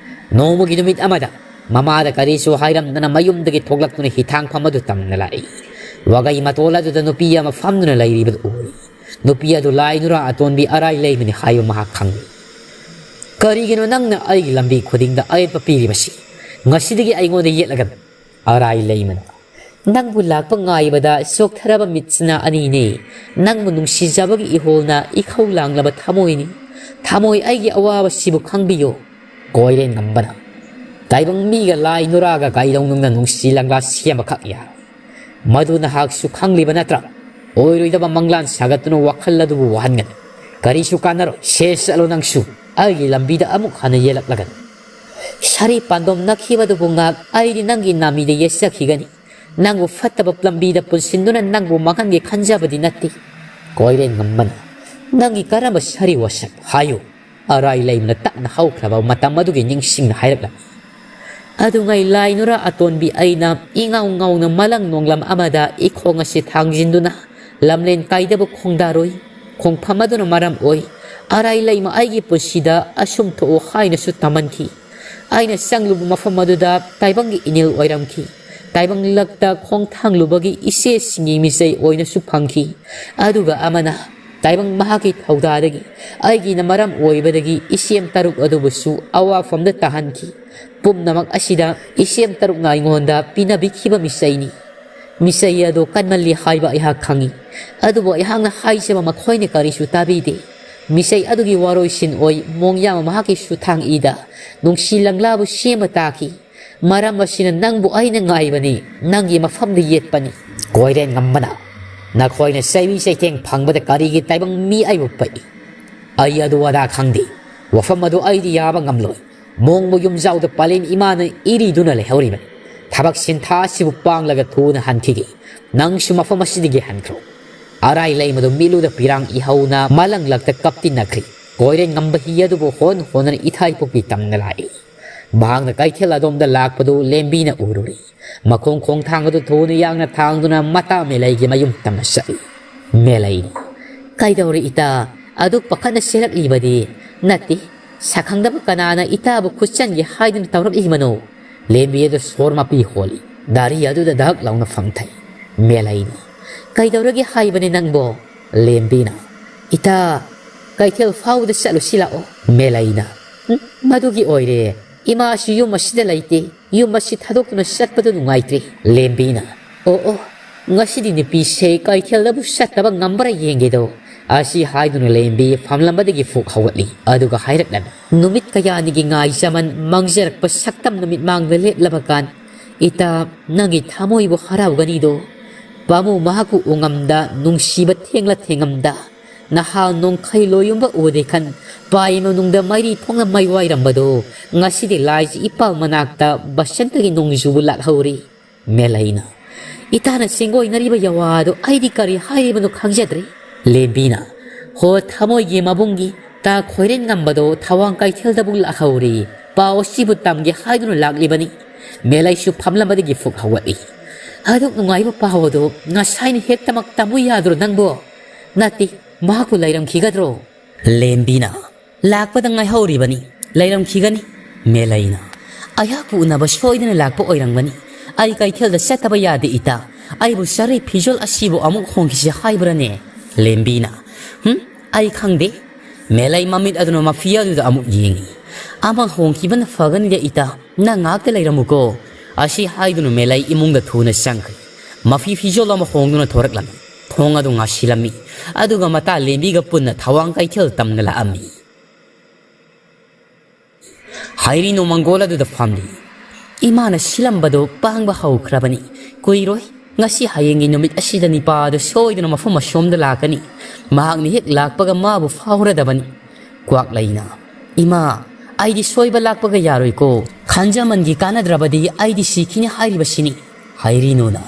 ꯅꯣꯡꯃꯒꯤ ꯅꯨꯃꯤꯠ ꯑꯃꯗ ꯃꯃꯥꯗ ꯀꯔꯤꯁꯨ ꯍꯥꯏꯔꯝꯗꯅ ꯃꯌꯨꯝꯗꯒꯤ ꯊꯣꯛꯂꯛꯇꯨꯅ ꯍꯤꯊꯥꯡꯐꯝ ꯑꯗꯨ ꯇꯝꯅ ꯂꯥꯛꯏ꯫ ꯋꯥꯒꯩ ꯃꯇꯣꯜ ꯑꯗꯨꯗ ꯅꯨꯄꯤ ꯑꯃ ꯐꯝꯗꯨꯅ ꯂꯩꯔꯤꯕꯗꯨ ꯎꯏ꯫ ꯅꯨꯄꯤ ꯑꯗꯨ ꯂꯥꯏ ꯅꯨꯔꯥ ꯑꯇꯣꯟꯕꯤ ꯑꯔꯥꯏ ꯂꯩꯃꯅꯤ ꯍꯥꯏꯕ ꯃꯍꯥꯛ ꯈꯪꯏ꯫ "ꯀꯔꯤꯒꯤꯅꯣ ꯅꯪꯅ ꯑꯩꯒꯤ ꯂꯝꯕꯤ ꯈꯨꯗꯤꯡꯗ ꯑꯌꯦꯠꯄ ꯄꯤꯔꯤꯕꯁꯤ? ꯉꯁꯤꯗꯒꯤ ꯑꯩꯉꯣꯟꯗ ꯌꯦꯠꯂꯒꯅꯨ꯫" ꯑꯔꯥꯏ ꯂꯩꯃꯅ, "ꯅꯪꯕꯨ ꯂꯥꯛꯄ ꯉꯥꯏꯕꯗ ꯆꯣꯛꯊꯔꯕ ꯃꯤꯠꯁꯤꯅ ꯑꯅꯤꯅꯦ꯫ ꯅꯪꯕꯨ ꯅꯨꯡꯁꯤꯖꯕꯒꯤ ꯏꯍꯣꯜꯅ ꯏꯈꯧ ꯂꯥꯡꯂꯕ ꯊꯃꯣꯏꯅꯤ꯫ ꯊꯃꯣꯏ, ꯑꯩꯒꯤ ꯑꯋꯥꯕꯁꯤꯕꯨ ꯈꯪꯕꯤꯌꯨ꯫" ꯀꯣꯏꯔꯦꯟ ꯉꯝꯕꯅ, "ꯇꯥꯏꯕꯪ ꯃꯤꯒ ꯂꯥꯏ ꯅꯨꯔꯥꯒ ꯀꯩꯗꯧꯅꯨꯡꯗ ꯅꯨꯡꯁꯤ ꯂꯪꯂꯥ ꯁꯦꯝꯕꯈꯛ ꯌꯥꯔꯣꯏ꯫ ꯃꯗꯨ ꯅꯍꯥꯛꯁꯨ ꯈꯪꯂꯤꯕ ꯅꯠꯇ꯭ꯔꯥ? ꯑꯣꯏꯔꯣꯏꯗꯕ ꯃꯪꯂꯥꯟ ꯁꯥꯒꯠꯇꯨꯅ ꯋꯥꯈꯜ ꯑꯗꯨꯕꯨ ꯋꯥꯍꯟꯒꯅꯨ꯫ ꯀꯔꯤꯁꯨ ꯀꯥꯟꯅꯔꯣꯏ꯫ ꯁꯦ ꯆꯠꯂꯣ ꯅꯪꯁꯨ꯫ ꯑꯩꯒꯤ ꯂꯝꯕꯤꯗ ꯑꯃꯨꯛ ꯍꯟꯅ ꯌꯦꯜꯂꯛꯂꯒꯅꯨ꯫" "ꯁꯥꯔꯤ ꯄꯥꯟꯗꯣꯝ ꯅꯛꯈꯤꯕꯗꯨꯕꯨ ꯉꯥꯛ ꯑꯩꯗꯤ ꯅꯪꯒꯤ ꯅꯥꯃꯤꯗ ꯌꯦꯠꯆꯈꯤꯒꯅꯤ꯫ ꯅꯪꯕꯨ ꯐꯠꯇꯕ ꯂꯝꯕꯤꯗ ꯄꯨꯟꯁꯤꯟꯗꯨꯅ ꯅꯪꯕꯨ ꯃꯥꯡꯍꯟꯒꯦ ꯈꯟꯖꯕꯗꯤ ꯅꯠꯇꯦ꯫ ꯀꯣꯏꯔꯦꯟ ꯉꯝꯕꯅ, ꯅꯪꯒꯤ ꯀꯔꯝꯕ ꯁꯥꯔꯤ ꯋꯥꯁꯛ? ꯍꯥꯏꯌꯨ꯫ ꯑꯔꯥꯏ ꯂꯩꯃꯅ ꯇꯞꯅ ꯍꯧꯈ꯭ꯔꯕ ꯃꯇꯝ ꯑꯗꯨꯒꯤ ꯅꯤꯡꯁꯤꯡꯅ ꯍꯥꯏꯔꯛꯂꯝꯃꯤ꯫ ꯑꯗꯨꯉꯩ ꯂꯥꯏ ꯅꯨꯔꯥ ꯑꯇꯣꯟꯕꯤ ꯑꯩꯅ ꯏꯉꯥꯎ ꯉꯥꯎꯅ ꯃꯂꯪ ꯅꯣꯡꯂꯝ ꯑꯃꯗ ꯏꯈꯣꯡ ꯑꯁꯤ ꯊꯥꯡꯖꯤꯟꯗꯨꯅ ꯂꯝꯂꯦꯟ ꯀꯥꯏꯗꯕ ꯈꯣꯡꯗꯥꯔꯣꯏ꯫ ꯈꯣꯡꯐꯝ ꯑꯗꯨꯅ ꯃꯔꯝ ꯑꯣꯏ ꯑꯔꯥꯏ ꯂꯩꯃ ꯑꯩꯒꯤ ꯄꯨꯟꯁꯤꯗ ꯑꯁꯨꯝ ꯊꯣꯛꯎ ꯍꯥꯏꯅꯁꯨ ꯇꯝꯍꯟꯈꯤ꯫ ꯑꯩꯅ ꯆꯪꯂꯨꯕ ꯃꯐꯝ ꯑꯗꯨꯗ ꯇꯥꯏꯕꯪꯒꯤ ꯏꯅꯤꯜ ꯑꯣꯏꯔꯝꯈꯤ꯫ ꯇꯥꯏꯕꯪ ꯂꯛꯇ ꯈꯣꯡ ꯊꯥꯡꯂꯨꯕꯒꯤ ꯏꯆꯦꯁꯤꯡꯒꯤ ꯃꯤꯆꯩ ꯑꯣꯏꯅꯁꯨ ꯐꯪꯈꯤ꯫ ꯑꯗꯨꯒ ꯑꯃꯅ ꯇꯥꯏꯕꯪ ꯃꯍꯥꯛꯀꯤ ꯊꯧꯗꯥꯗꯒꯤ ꯑꯩꯒꯤꯅ ꯃꯔꯝ ꯑꯣꯏꯕꯗꯒꯤ ꯏꯆꯦꯝ ꯇꯔꯨꯛ ꯑꯗꯨꯕꯨꯁꯨ ꯑꯋꯥꯐꯝꯗ ꯇꯥꯍꯟꯈꯤ꯫ ꯄꯨꯝꯅꯃꯛ ꯑꯁꯤꯗ ꯏꯆꯦꯝ ꯇꯔꯨꯛꯅ ꯑꯩꯉꯣꯟꯗ ꯄꯤꯅꯕꯤꯈꯤꯕ ꯃꯤꯆꯩꯅꯤ꯫ ꯃꯤꯆꯩ ꯑꯗꯨ ꯀꯟꯃꯜꯂꯤ ꯍꯥꯏꯕ ꯑꯩꯍꯥꯛ ꯈꯪꯏ꯫ ꯑꯗꯨꯕꯨ ꯑꯩꯍꯥꯛꯅ ꯍꯥꯏꯖꯕ ꯃꯈꯣꯏꯅ ꯀꯔꯤꯁꯨ ꯇꯥꯕꯤꯗꯦ꯫ ꯃꯤꯆꯩ ꯑꯗꯨꯒꯤ ꯋꯥꯔꯣꯏꯁꯤꯟ ꯑꯣꯏ ꯃꯣꯡꯌꯥꯝ ꯃꯍꯥꯛꯀꯤ ꯁꯨꯊꯥꯡ ꯏꯗ ꯅꯨꯡꯁꯤ ꯂꯪꯂꯥꯕꯨ ꯁꯦꯝꯕ ꯇꯥꯈꯤ꯫ ꯃꯔꯝ ꯑꯁꯤꯅ ꯅꯪꯕꯨ ꯑꯩꯅ ꯉꯥꯏꯕꯅꯤ, ꯅꯪꯒꯤ ꯃꯐꯝꯗ ꯌꯦꯠꯄꯅꯤ꯫ ꯀꯣꯏꯔꯦꯟ ꯉꯝꯕꯅ, ꯅꯈꯣꯏꯅ ꯆꯩꯕꯤ ꯆꯩꯊꯦꯡ ꯐꯪꯕꯗ ꯀꯔꯤꯒꯤ ꯇꯥꯏꯕꯪ ꯃꯤ ꯑꯩꯕꯨ ꯄꯛꯏ? ꯑꯩ ꯑꯗꯨ ꯑꯗꯥ ꯈꯪꯗꯦ꯫ ꯋꯥꯐꯝ ꯑꯗꯨ ꯑꯩꯗꯤ ꯌꯥꯕ ꯉꯝꯂꯣꯏ꯫ ꯃꯣꯡꯕ ꯌꯨꯝꯖꯥꯎꯗ ꯄꯂꯦꯝ ꯏꯃꯥꯅ ꯏꯔꯤꯗꯨꯅ ꯂꯩꯍꯧꯔꯤꯕꯅꯤ꯫ ꯊꯕꯛ ꯁꯤꯟꯊꯥ ꯑꯁꯤꯕꯨ ꯄꯥꯡꯂꯒ ꯊꯨꯅ ꯍꯟꯈꯤꯒꯦ꯫ ꯅꯪꯁꯨ ꯃꯐꯝ ꯑꯁꯤꯗꯒꯤ ꯍꯟꯈ꯭ꯔꯣ꯫ ꯑꯔꯥꯏ ꯂꯩꯃꯗꯨ ꯃꯤꯠꯂꯨꯗ ꯄꯤꯔꯥꯡ ꯏꯍꯧꯅ ꯃꯂꯪꯂꯛꯇ ꯀꯞꯇꯤꯟꯅꯈ꯭ꯔꯤ꯫ ꯀꯣꯏꯔꯦꯟ ꯉꯝꯕ ꯍꯤ ꯑꯗꯨꯕꯨ ꯍꯣꯟ ꯍꯣꯟꯗꯨꯅ ꯏꯊꯥꯏ ꯄꯣꯛꯄꯤ ꯇꯝꯅ ꯂꯥꯛꯏ꯫ ꯃꯍꯥꯛꯅ ꯀꯩꯊꯦꯜ ꯑꯗꯣꯝꯗ ꯂꯥꯛꯄꯗꯨ ꯂꯦꯝꯕꯤꯅ ꯎꯔꯨꯔꯤ꯫ ꯃꯈꯣꯡ ꯈꯣꯡꯊꯥꯡ ꯑꯗꯨ ꯊꯨꯅ ꯌꯥꯡꯅ ꯊꯥꯡꯗꯨꯅ ꯃꯇꯥ ꯃꯦꯂꯩꯒꯤ ꯃꯌꯨꯝ ꯇꯝꯅ ꯆꯠꯂꯤ꯫ ꯃꯦꯂꯩꯅ, "ꯀꯩꯗꯧꯔꯦ ꯏꯇꯥ? ꯑꯗꯨꯛ ꯄꯥꯈꯠꯅ ꯆꯦꯜꯂꯛꯂꯤꯕꯗꯤ?" "ꯅꯠꯇꯦ, ꯁꯛꯈꯪꯗꯕ ꯀꯅꯥꯅ ꯏꯇꯥꯕꯨ ꯈꯨꯠꯆꯟꯒꯦ ꯍꯥꯏꯗꯨꯅ ꯇꯧꯔꯛꯂꯤꯕꯅꯣ?" ꯂꯦꯝꯕꯤ ꯑꯗꯨ ꯁꯣꯔ ꯃꯄꯤ ꯍꯣꯜꯂꯤ꯫ ꯒꯥꯔꯤ ꯑꯗꯨꯗ ꯗꯛ ꯂꯥꯎꯅ ꯐꯝꯊꯩ꯫ ꯃꯦꯂꯩꯅ, "ꯀꯩꯗꯧꯔꯒꯦ ꯍꯥꯏꯕꯅꯦ ꯅꯪꯕꯣ?" ꯂꯦꯝꯕꯤꯅ, "ꯏꯇꯥ, ꯀꯩꯊꯦꯜ ꯐꯥꯎꯕꯗ ꯆꯠꯂꯨꯁꯤ ꯂꯥꯛꯑꯣ꯫" ꯃꯦꯂꯩꯅ, "ꯎꯝ, ꯃꯗꯨꯒꯤ ꯑꯣꯏꯔꯦ꯫ ꯏꯃꯥꯁꯨ ꯌꯨꯝ ꯑꯁꯤꯗ ꯂꯩꯇꯦ꯫ ꯌꯨꯝ ꯑꯁꯤ ꯊꯥꯗꯣꯛꯇꯨꯅ ꯆꯠꯄꯗꯨ ꯅꯨꯡꯉꯥꯏꯇ꯭ꯔꯦ꯫" ꯂꯦꯝꯕꯤꯅ, "ꯑꯣ, ꯑꯣ, ꯉꯁꯤꯗꯤ ꯅꯨꯄꯤꯁꯦ ꯀꯩꯊꯦꯜꯗꯕꯨ ꯆꯠꯇꯕ ꯉꯝꯕ꯭ꯔꯥ ꯌꯦꯡꯒꯦꯗꯣ꯫" ꯑꯁꯤ ꯍꯥꯏꯗꯨꯅ ꯂꯦꯝꯕꯤ ꯐꯝꯂꯝꯕꯗꯒꯤ ꯐꯨꯛ ꯍꯧꯒꯠꯂꯤ꯫ ꯑꯗꯨꯒ ꯍꯥꯏꯔꯛꯂꯝꯃꯤ, "ꯅꯨꯃꯤꯠ ꯀꯌꯥꯅꯤꯒꯤ ꯉꯥꯏꯖꯃꯟ ꯃꯥꯡꯖꯔꯛꯄ ꯁꯛꯇꯝ ꯅꯨꯃꯤꯠ ꯃꯥꯡꯗ ꯂꯦꯞꯂꯕ ꯀꯥꯟ, ꯏꯇꯥ, ꯅꯪꯒꯤ ꯊꯃꯣꯏꯕꯨ ꯍꯔꯥꯎꯒꯅꯤꯗꯣ꯫ ꯄꯥꯃꯨ ꯃꯍꯥꯛꯄꯨ ꯎꯉꯝꯗ ꯅꯨꯡꯁꯤꯕ ꯊꯦꯡꯂ ꯊꯦꯡꯉꯝꯗ ꯅꯍꯥ ꯅꯣꯡꯈꯩ ꯂꯣꯌꯨꯝꯕ ꯎꯗꯦ ꯈꯟ ꯄꯥꯏ ꯃꯅꯨꯡꯗ ꯃꯩꯔꯤ ꯊꯣꯡꯅ ꯃꯩ ꯋꯥꯏꯔꯝꯕꯗꯣ ꯉꯁꯤꯗꯤ ꯂꯥꯏꯖꯤ ꯏꯄꯥꯜ ꯃꯅꯥꯛꯇ ꯕꯁꯟꯇꯒꯤ ꯅꯣꯡꯖꯨꯕꯨ ꯂꯥꯛꯍꯧꯔꯤ꯫" ꯃꯦꯂꯩꯅ, ꯏꯇꯥꯅ ꯆꯦꯡꯒꯣꯏꯅꯔꯤꯕ ꯌꯥꯋꯥꯗꯨ ꯑꯩꯗꯤ ꯀꯔꯤ ꯍꯥꯏꯔꯤꯕꯅꯣ ꯈꯪꯖꯗ꯭ꯔꯦ꯫ ꯂꯦꯝꯕꯤꯅ, ꯍꯣ, ꯊꯃꯣꯏꯒꯤ ꯃꯕꯨꯡꯒꯤ ꯇꯥ ꯈꯣꯏꯔꯦꯟ ꯉꯝꯕꯗꯣ ꯊꯋꯥꯡ ꯀꯩꯊꯦꯜꯗꯕꯨ ꯂꯥꯛꯍꯧꯔꯤ꯫ ꯄꯥꯎ ꯑꯁꯤꯕꯨ ꯇꯝꯒꯦ ꯍꯥꯏꯗꯨꯅ ꯂꯥꯛꯂꯤꯕꯅꯤ꯫ ꯃꯦꯂꯩꯁꯨ ꯐꯝꯂꯝꯕꯗꯒꯤ ꯐꯨꯛ ꯍꯧꯒꯠꯂꯤ꯫ ꯑꯗꯨꯛ ꯅꯨꯡꯉꯥꯏꯕ ꯄꯥꯎ ꯑꯗꯨ ꯉꯁꯥꯏꯅ ꯍꯦꯛꯇꯃꯛ ꯇꯝꯃꯨ ꯌꯥꯗ꯭ꯔꯣ ꯅꯪꯕꯣ? ꯅꯠꯇꯦ, ꯃꯍꯥꯛꯄꯨ ꯂꯩꯔꯝꯈꯤꯒꯗ꯭ꯔꯣ? ꯂꯦꯝꯕꯤꯅ, ꯂꯥꯛꯄꯗ ꯉꯥꯏꯍꯧꯔꯤꯕꯅꯤ, ꯂꯩꯔꯝꯈꯤꯒꯅꯤ꯫ ꯃꯦꯂꯩꯅ, ꯑꯩꯍꯥꯛꯄꯨ ꯎꯅꯕ ꯁꯣꯏꯗꯅ ꯂꯥꯛꯄ ꯑꯣꯏꯔꯝꯒꯅꯤ꯫ ꯑꯩ ꯀꯩꯊꯦꯜꯗ ꯆꯠꯇꯕ ꯌꯥꯗꯦ ꯏꯇꯥ꯫ ꯑꯩꯕꯨ ꯆꯥꯔꯤ ꯐꯤꯖꯣꯜ ꯑꯁꯤꯕꯨ ꯑꯃꯨꯛ ꯍꯣꯡꯈꯤꯁꯤ ꯍꯥꯏꯕ꯭ꯔꯅꯦ? ꯂꯦꯝꯕꯤꯅ, ꯍꯨꯝ, ꯑꯩ ꯈꯪꯗꯦ꯫ ꯃꯦꯂꯩ ꯃꯃꯤꯠ ꯑꯗꯨꯅ ꯃꯐꯤ ꯑꯗꯨꯗ ꯑꯃꯨꯛ ꯌꯦꯡꯏ꯫ ꯑꯃ ꯍꯣꯡꯈꯤꯕꯅ ꯐꯒꯅꯤꯗ ꯏꯇꯥ, ꯅꯪ ꯉꯥꯏꯍꯥꯛꯇ ꯂꯩꯔꯝꯃꯨꯀꯣ꯫ ꯑꯁꯤ ꯍꯥꯏꯗꯨꯅ ꯃꯦꯂꯩ ꯏꯃꯨꯡꯗ ꯊꯨꯅ ꯆꯪꯈ꯭ꯔꯦ꯫ ꯃꯐꯤ ꯐꯤꯖꯣꯜ ꯑꯃ ꯍꯣꯡꯗꯨꯅ ꯊꯣꯔꯛꯂꯝꯃꯤ꯫ ꯊꯣꯡ ꯑꯗꯨ ꯉꯥꯁꯤꯜꯂꯝꯃꯤ꯫ ꯑꯗꯨꯒ ꯃꯇꯥ ꯂꯦꯝꯕꯤꯒ ꯄꯨꯟꯅ ꯊꯋꯥꯡ ꯀꯩꯊꯦꯜ ꯇꯝꯅ ꯂꯥꯛꯑꯝꯃꯤ꯫ ꯍꯥꯏꯔꯤꯅꯣ ꯃꯪꯒꯣꯜ ꯑꯗꯨꯗ ꯐꯝꯂꯤ꯫ ꯏꯃꯥꯅ ꯁꯤꯜꯂꯝꯕꯗꯨ ꯄꯥꯡꯕ ꯍꯧꯈ꯭ꯔꯕꯅꯤ꯫ ꯀꯨꯏꯔꯣꯏ꯫ ꯉꯁꯤ ꯍꯌꯦꯡꯒꯤ ꯅꯨꯃꯤꯠ ꯑꯁꯤꯗ ꯅꯤꯄꯥ ꯑꯗꯨ ꯁꯣꯏꯗꯅ ꯃꯐꯝ ꯑꯁꯣꯝꯗ ꯂꯥꯛꯀꯅꯤ꯫ ꯃꯍꯥꯛꯅ ꯍꯦꯛ ꯂꯥꯛꯄꯒ ꯃꯥꯕꯨ ꯐꯥꯎꯔꯗꯕꯅꯤ꯫ ꯀ꯭ꯋꯥꯛꯂꯩꯅ, ꯏꯃꯥ, ꯑꯩꯗꯤ ꯁꯣꯏꯕ ꯂꯥꯛꯄꯒ ꯌꯥꯔꯣꯏꯀꯣ꯫ ꯈꯟꯖꯃꯟꯒꯤ ꯀꯥꯟꯅꯗ꯭ꯔꯕꯗꯤ ꯑꯩꯗꯤ ꯁꯤꯈꯤꯅꯤ ꯍꯥꯏꯔꯤꯕꯁꯤꯅꯤ꯫ ꯍꯥꯏꯔꯤꯅꯨꯅ,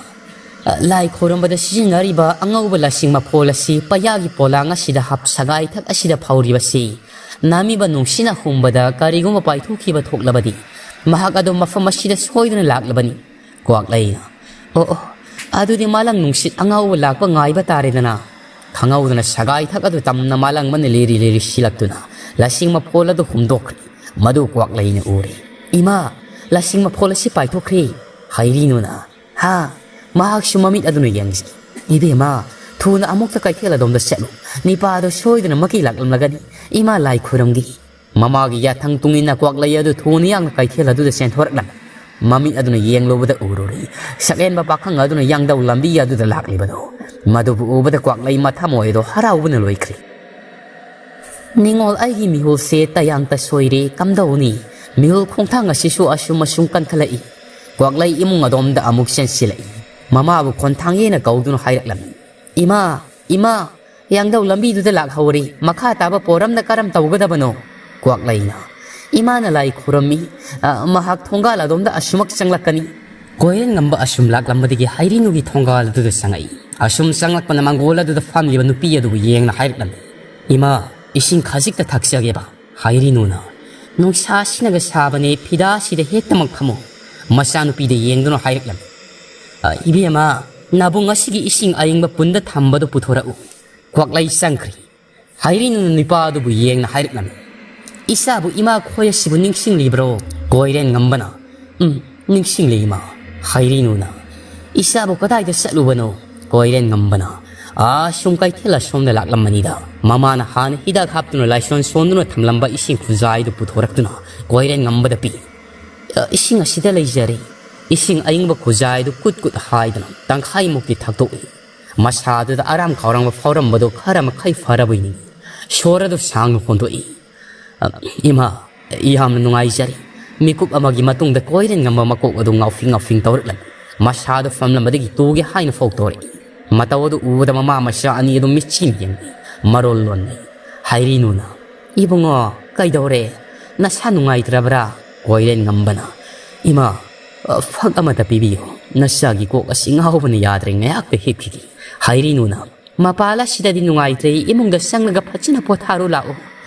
ꯂꯥꯏ ꯈꯣꯏꯔꯝꯕꯗ ꯁꯤꯖꯤꯟꯅꯔꯤꯕ ꯑꯉꯧꯕ ꯂꯁꯤꯡ ꯃꯐꯣꯜ ꯑꯁꯤ ꯄꯩꯌꯥꯒꯤ ꯄꯣꯂꯥꯡ ꯑꯁꯤꯗ ꯍꯥꯞ ꯁꯒꯥꯏꯊꯛ ꯑꯁꯤꯗ ꯐꯧꯔꯤꯕꯁꯤ ꯅꯥꯃꯤꯕ ꯅꯨꯡꯁꯤꯠꯅ ꯍꯨꯝꯕꯗ ꯀꯔꯤꯒꯨꯝꯕ ꯄꯥꯏꯊꯣꯛꯈꯤꯕ ꯊꯣꯛꯂꯕꯗꯤ ꯃꯍꯥꯛ ꯑꯗꯨ ꯃꯐꯝ ꯑꯁꯤꯗ ꯁꯣꯏꯗꯅ ꯂꯥꯛꯂꯕꯅꯤ꯫ ꯀ꯭ꯋꯥꯛꯂꯩꯅ, ꯑꯣ, ꯑꯣ, ꯑꯗꯨꯗꯤ ꯃꯥꯂꯪ ꯅꯨꯡꯁꯤꯠ ꯑꯉꯧꯕ ꯂꯥꯛꯄ ꯉꯥꯏꯕ ꯇꯥꯔꯦꯗꯅ꯫ ꯈꯪꯍꯧꯗꯅ ꯁꯒꯥꯏꯊꯛ ꯑꯗꯨ ꯇꯝꯅ ꯃꯥꯂꯪꯕꯅ ꯂꯤꯔꯤ ꯂꯤꯔꯤ ꯁꯤꯜꯂꯛꯇꯨꯅ ꯂꯁꯤꯡ ꯃꯐꯣꯜ ꯑꯗꯨ ꯍꯨꯝꯗꯣꯛꯈ꯭ꯔꯦ꯫ ꯃꯗꯨ ꯀ꯭ꯋꯥꯛꯂꯩꯅ ꯎꯔꯦ꯫ ꯏꯃꯥ, ꯂꯁꯤꯡ ꯃꯐꯣꯜ ꯑꯁꯤ ꯄꯥꯏꯊꯣꯛꯈ꯭ꯔꯦ꯫ ꯍꯥꯏꯔꯤꯅꯨꯅ꯫ ꯍꯥ? ꯃꯍꯥꯛꯁꯨ ꯃꯃꯤꯠ ꯑꯗꯨꯅ ꯌꯦꯡꯖꯩ꯫ ꯏꯕꯦꯝꯃ, ꯊꯨꯅ ꯑꯃꯨꯛꯇ ꯀꯩꯊꯦꯜ ꯑꯗꯣꯝꯗ ꯆꯠꯂꯨ꯫ ꯅꯤꯄꯥꯗꯨ ꯁꯣꯏꯗꯅꯃꯛꯀꯤ ꯂꯥꯛꯂꯝꯂꯒꯅꯤ꯫ ꯏꯃꯥ ꯂꯥꯏ ꯈꯨꯔꯨꯝꯒꯦ꯫ ꯃꯃꯥꯒꯤ ꯌꯥꯊꯪ ꯇꯨꯡꯏꯟꯅ ꯀ꯭ꯋꯥꯛꯂꯩ ꯑꯗꯨ ꯊꯨꯅ ꯌꯥꯡꯅ ꯀꯩꯊꯦꯜ ꯑꯗꯨꯗ ꯆꯦꯟꯊꯣꯔꯛꯂꯝꯃꯤ꯫ ꯃꯃꯤꯠ ꯑꯗꯨꯅ ꯌꯦꯡꯂꯨꯕꯗ ꯎꯔꯨꯔꯦ꯫ ꯁꯛꯍꯦꯟꯕ ꯄꯥꯈꯪ ꯑꯗꯨꯅ ꯌꯥꯡꯗꯧ ꯂꯝꯕꯤ ꯑꯗꯨꯗ ꯂꯥꯛꯂꯤꯕꯗꯣ꯫ ꯃꯗꯨꯕꯨ ꯎꯕꯗ ꯀ꯭ꯋꯥꯛꯂꯩ ꯃꯊꯃꯣꯏꯗꯣ ꯍꯔꯥꯎꯕꯅ ꯂꯣꯏꯈ꯭ꯔꯦ꯫ ꯅꯤꯡꯉꯣꯜ ꯑꯩꯒꯤ ꯃꯤꯍꯨꯜꯁꯦ ꯇꯌꯥꯡꯇ ꯁꯣꯏꯔꯦ, ꯀꯝꯗꯧꯅꯤ? ꯃꯤꯍꯨꯜ ꯈꯣꯡꯊꯥꯡ ꯑꯁꯤꯁꯨ ꯑꯁꯨꯝ ꯑꯁꯨꯝ ꯀꯟꯈꯠꯂꯛꯏ꯫ ꯀ꯭ꯋꯥꯛꯂꯩ ꯏꯃꯨꯡ ꯑꯗꯣꯝꯗ ꯑꯃꯨꯛ ꯆꯦꯟꯁꯤꯜꯂꯛꯏ꯫ ꯃꯃꯥꯕꯨ ꯈꯣꯟꯊꯥꯡ ꯌꯦꯅ ꯀꯧꯗꯨꯅ ꯍꯥꯏꯔꯛꯂꯝꯃꯤ, "ꯏꯃꯥ, ꯏꯃꯥ, ꯌꯥꯡꯗꯧ ꯂꯝꯕꯤꯗꯨꯗ ꯂꯥꯛꯍꯧꯔꯦ꯫ ꯃꯈꯥ ꯇꯥꯕ ꯄꯣꯔꯝꯅ ꯀꯔꯝ ꯇꯧꯒꯗꯕꯅꯣ?" ꯀ꯭ꯋꯥꯛꯂꯩꯅ, "ꯏꯃꯥꯅ ꯂꯥꯏ ꯈꯨꯔꯝꯃꯤ꯫ ꯑ, ꯃꯍꯥꯛ ꯊꯣꯡꯒꯥꯜ ꯑꯗꯣꯝꯗ ꯑꯁꯨꯃꯛ ꯆꯪꯂꯛꯀꯅꯤ꯫ ꯀꯣꯏꯔꯦꯟ ꯉꯝꯕ ꯑꯁꯨꯝ ꯂꯥꯛꯂꯝꯕꯗꯒꯤ ꯍꯩꯔꯤꯅꯨꯒꯤ ꯊꯣꯡꯒꯥꯜ ꯑꯗꯨꯗ ꯆꯪꯉꯛꯏ꯫ ꯑꯁꯨꯝ ꯆꯪꯂꯛꯄꯅ ꯃꯥꯡꯒꯣꯜ ꯑꯗꯨꯗ ꯐꯝꯂꯤꯕ ꯅꯨꯄꯤ ꯑꯗꯨꯕꯨ ꯌꯦꯡꯅ ꯍꯥꯏꯔꯛꯂꯝꯃꯤ, "ꯏꯃꯥ, ꯏꯁꯤꯡ ꯈꯖꯤꯛꯇ ꯊꯛꯆꯒꯦꯕ꯫" ꯍꯩꯔꯤꯅꯨꯅ, "ꯅꯨꯡꯁꯥꯁꯤꯅꯒ ꯁꯥꯕꯅꯦ, ꯐꯤꯗꯥꯁꯤꯗ ꯍꯦꯛꯇꯃꯛ ꯐꯝꯃꯨ꯫" ꯃꯆꯥꯅꯨꯄꯤꯗ ꯌꯦꯡꯗꯨꯅ ꯍꯥꯏꯔꯛꯂꯝꯃꯤ, "ꯑ, ꯏꯕꯦꯝꯃ, ꯅꯕꯨꯡ ꯑꯁꯤꯒꯤ ꯏꯁꯤꯡ ꯑꯏꯪꯕ ꯄꯨꯟꯗ ꯊꯝꯕꯗꯨ ꯄꯨꯊꯣꯔꯛꯎ꯫" ꯀ꯭ꯋꯥꯛꯂꯩ ꯆꯪꯈ꯭ꯔꯤ꯫ ꯍꯩꯔꯤꯅꯨꯅ ꯅꯨꯄꯥ ꯑꯗꯨꯕꯨ ꯌꯦꯡꯅ ꯍꯥꯏꯔꯛꯂꯝꯃꯤ, "ꯏꯆꯥꯕꯨ ꯏꯃꯥ ꯈꯣꯏ ꯑꯁꯤꯕꯨ ꯅꯤꯡꯁꯤꯡꯂꯤꯕ꯭ꯔꯣ?" ꯀꯣꯏꯔꯦꯟ ꯉꯝꯕꯅ, "ꯎꯝ, ꯅꯤꯡꯁꯤꯡꯂꯤ ꯏꯃꯥ꯫" ꯍꯩꯔꯤꯅꯨꯅ, "ꯏꯆꯥꯕꯨ ꯀꯗꯥꯏꯗ ꯆꯠꯂꯨꯕꯅꯣ?" ꯀꯣꯏꯔꯦꯟ ꯉꯝꯕꯅ, "ꯑꯥ, ꯁꯨꯝ ꯀꯩꯊꯦꯜ ꯑꯁꯣꯝꯗ ꯂꯥꯛꯂꯝꯕꯅꯤꯗ꯫ ꯃꯃꯥꯅ ꯍꯥꯟꯅ ꯍꯤꯗꯥꯛ ꯍꯥꯞꯇꯨꯅ ꯂꯥꯏꯁꯣꯟ ꯁꯣꯟꯗꯨꯅ ꯊꯝꯂꯝꯕ ꯏꯁꯤꯡ ꯈꯨꯖꯥꯏꯗꯨ ꯄꯨꯊꯣꯔꯛꯇꯨꯅ ꯀꯣꯏꯔꯦꯟ ꯉꯝꯕꯗ ꯄꯤ꯫ ꯑ, ꯏꯁꯤꯡ ꯑꯁꯤꯗ ꯂꯩꯖꯔꯦ꯫" ꯏꯁꯤꯡ ꯑꯏꯪꯕ ꯈꯨꯖꯥꯏꯗꯨ ꯀꯨꯠ ꯀꯨꯠ ꯍꯥꯏꯗꯨꯅ ꯇꯪꯈꯥꯏꯃꯨꯛꯇꯤ ꯊꯛꯇꯣꯛꯏ꯫ ꯃꯁꯥꯗꯨꯗ ꯑꯔꯥꯝ ꯈꯧꯔꯥꯡꯕ ꯐꯥꯎꯔꯝꯕꯗꯨ ꯈꯔ ꯃꯈꯩ ꯐꯔꯕꯣꯏ ꯅꯤꯡꯏ꯫ ꯁꯣꯔ ꯑꯗꯨ ꯁꯥꯡꯅ ꯍꯣꯟꯗꯣꯛꯏ꯫ "ꯑ, ꯏꯃꯥ, ꯌꯥꯝꯅ ꯅꯨꯡꯉꯥꯏꯖꯔꯦ꯫" ꯃꯤꯀꯨꯞ ꯑꯃꯒꯤ ꯃꯇꯨꯡꯗ ꯀꯣꯏꯔꯦꯟ ꯉꯝꯕ ꯃꯀꯣꯛ ꯑꯗꯨ ꯉꯥꯎꯐꯤꯡ ꯉꯥꯎꯐꯤꯡ ꯇꯧꯔꯛꯂꯝꯃꯤ꯫ ꯃꯁꯥꯗꯨ ꯐꯝꯂꯝꯕꯗꯒꯤ ꯇꯨꯒꯦ ꯍꯥꯏꯅ ꯐꯥꯎ ꯇꯧꯔꯛꯏ꯫ ꯃꯇꯧ ꯑꯗꯨ ꯎꯕꯗ ꯃꯃꯥ ꯃꯆꯥ ꯑꯅꯤ ꯑꯗꯨ ꯃꯤꯠꯆꯤꯝ ꯌꯦꯡꯏ꯫ ꯃꯔꯣꯜ ꯂꯣꯟꯅꯩ꯫ ꯍꯩꯔꯤꯅꯨꯅ, "ꯏꯕꯨꯡꯉꯣ, ꯀꯩꯗꯧꯔꯦ? ꯅꯁꯥ ꯅꯨꯡꯉꯥꯏꯇ꯭ꯔꯕ꯭ꯔꯥ?" ꯀꯣꯏꯔꯦꯟ ꯉꯝꯕꯅ, "ꯏꯃꯥ, ꯑ, ꯐꯛ ꯑꯃꯇ ꯄꯤꯕꯤꯌꯨ꯫ ꯅꯆꯥꯒꯤ ꯀꯣꯛ ꯑꯁꯤ ꯉꯥꯎꯕꯅ ꯌꯥꯗ꯭ꯔꯦ, ꯉꯥꯏꯍꯥꯛꯇ ꯍꯤꯞꯈꯤꯒꯦ꯫" ꯍꯩꯔꯤꯅꯨꯅ, "ꯃꯄꯥꯜ ꯑꯁꯤꯗꯗꯤ ꯅꯨꯡꯉꯥꯏꯇ꯭ꯔꯦ, ꯏꯃꯨꯡꯗ ꯆꯪꯂꯒ ꯐꯖꯅ ꯄꯣꯊꯥꯔꯨ ꯂꯥꯛꯎ꯫"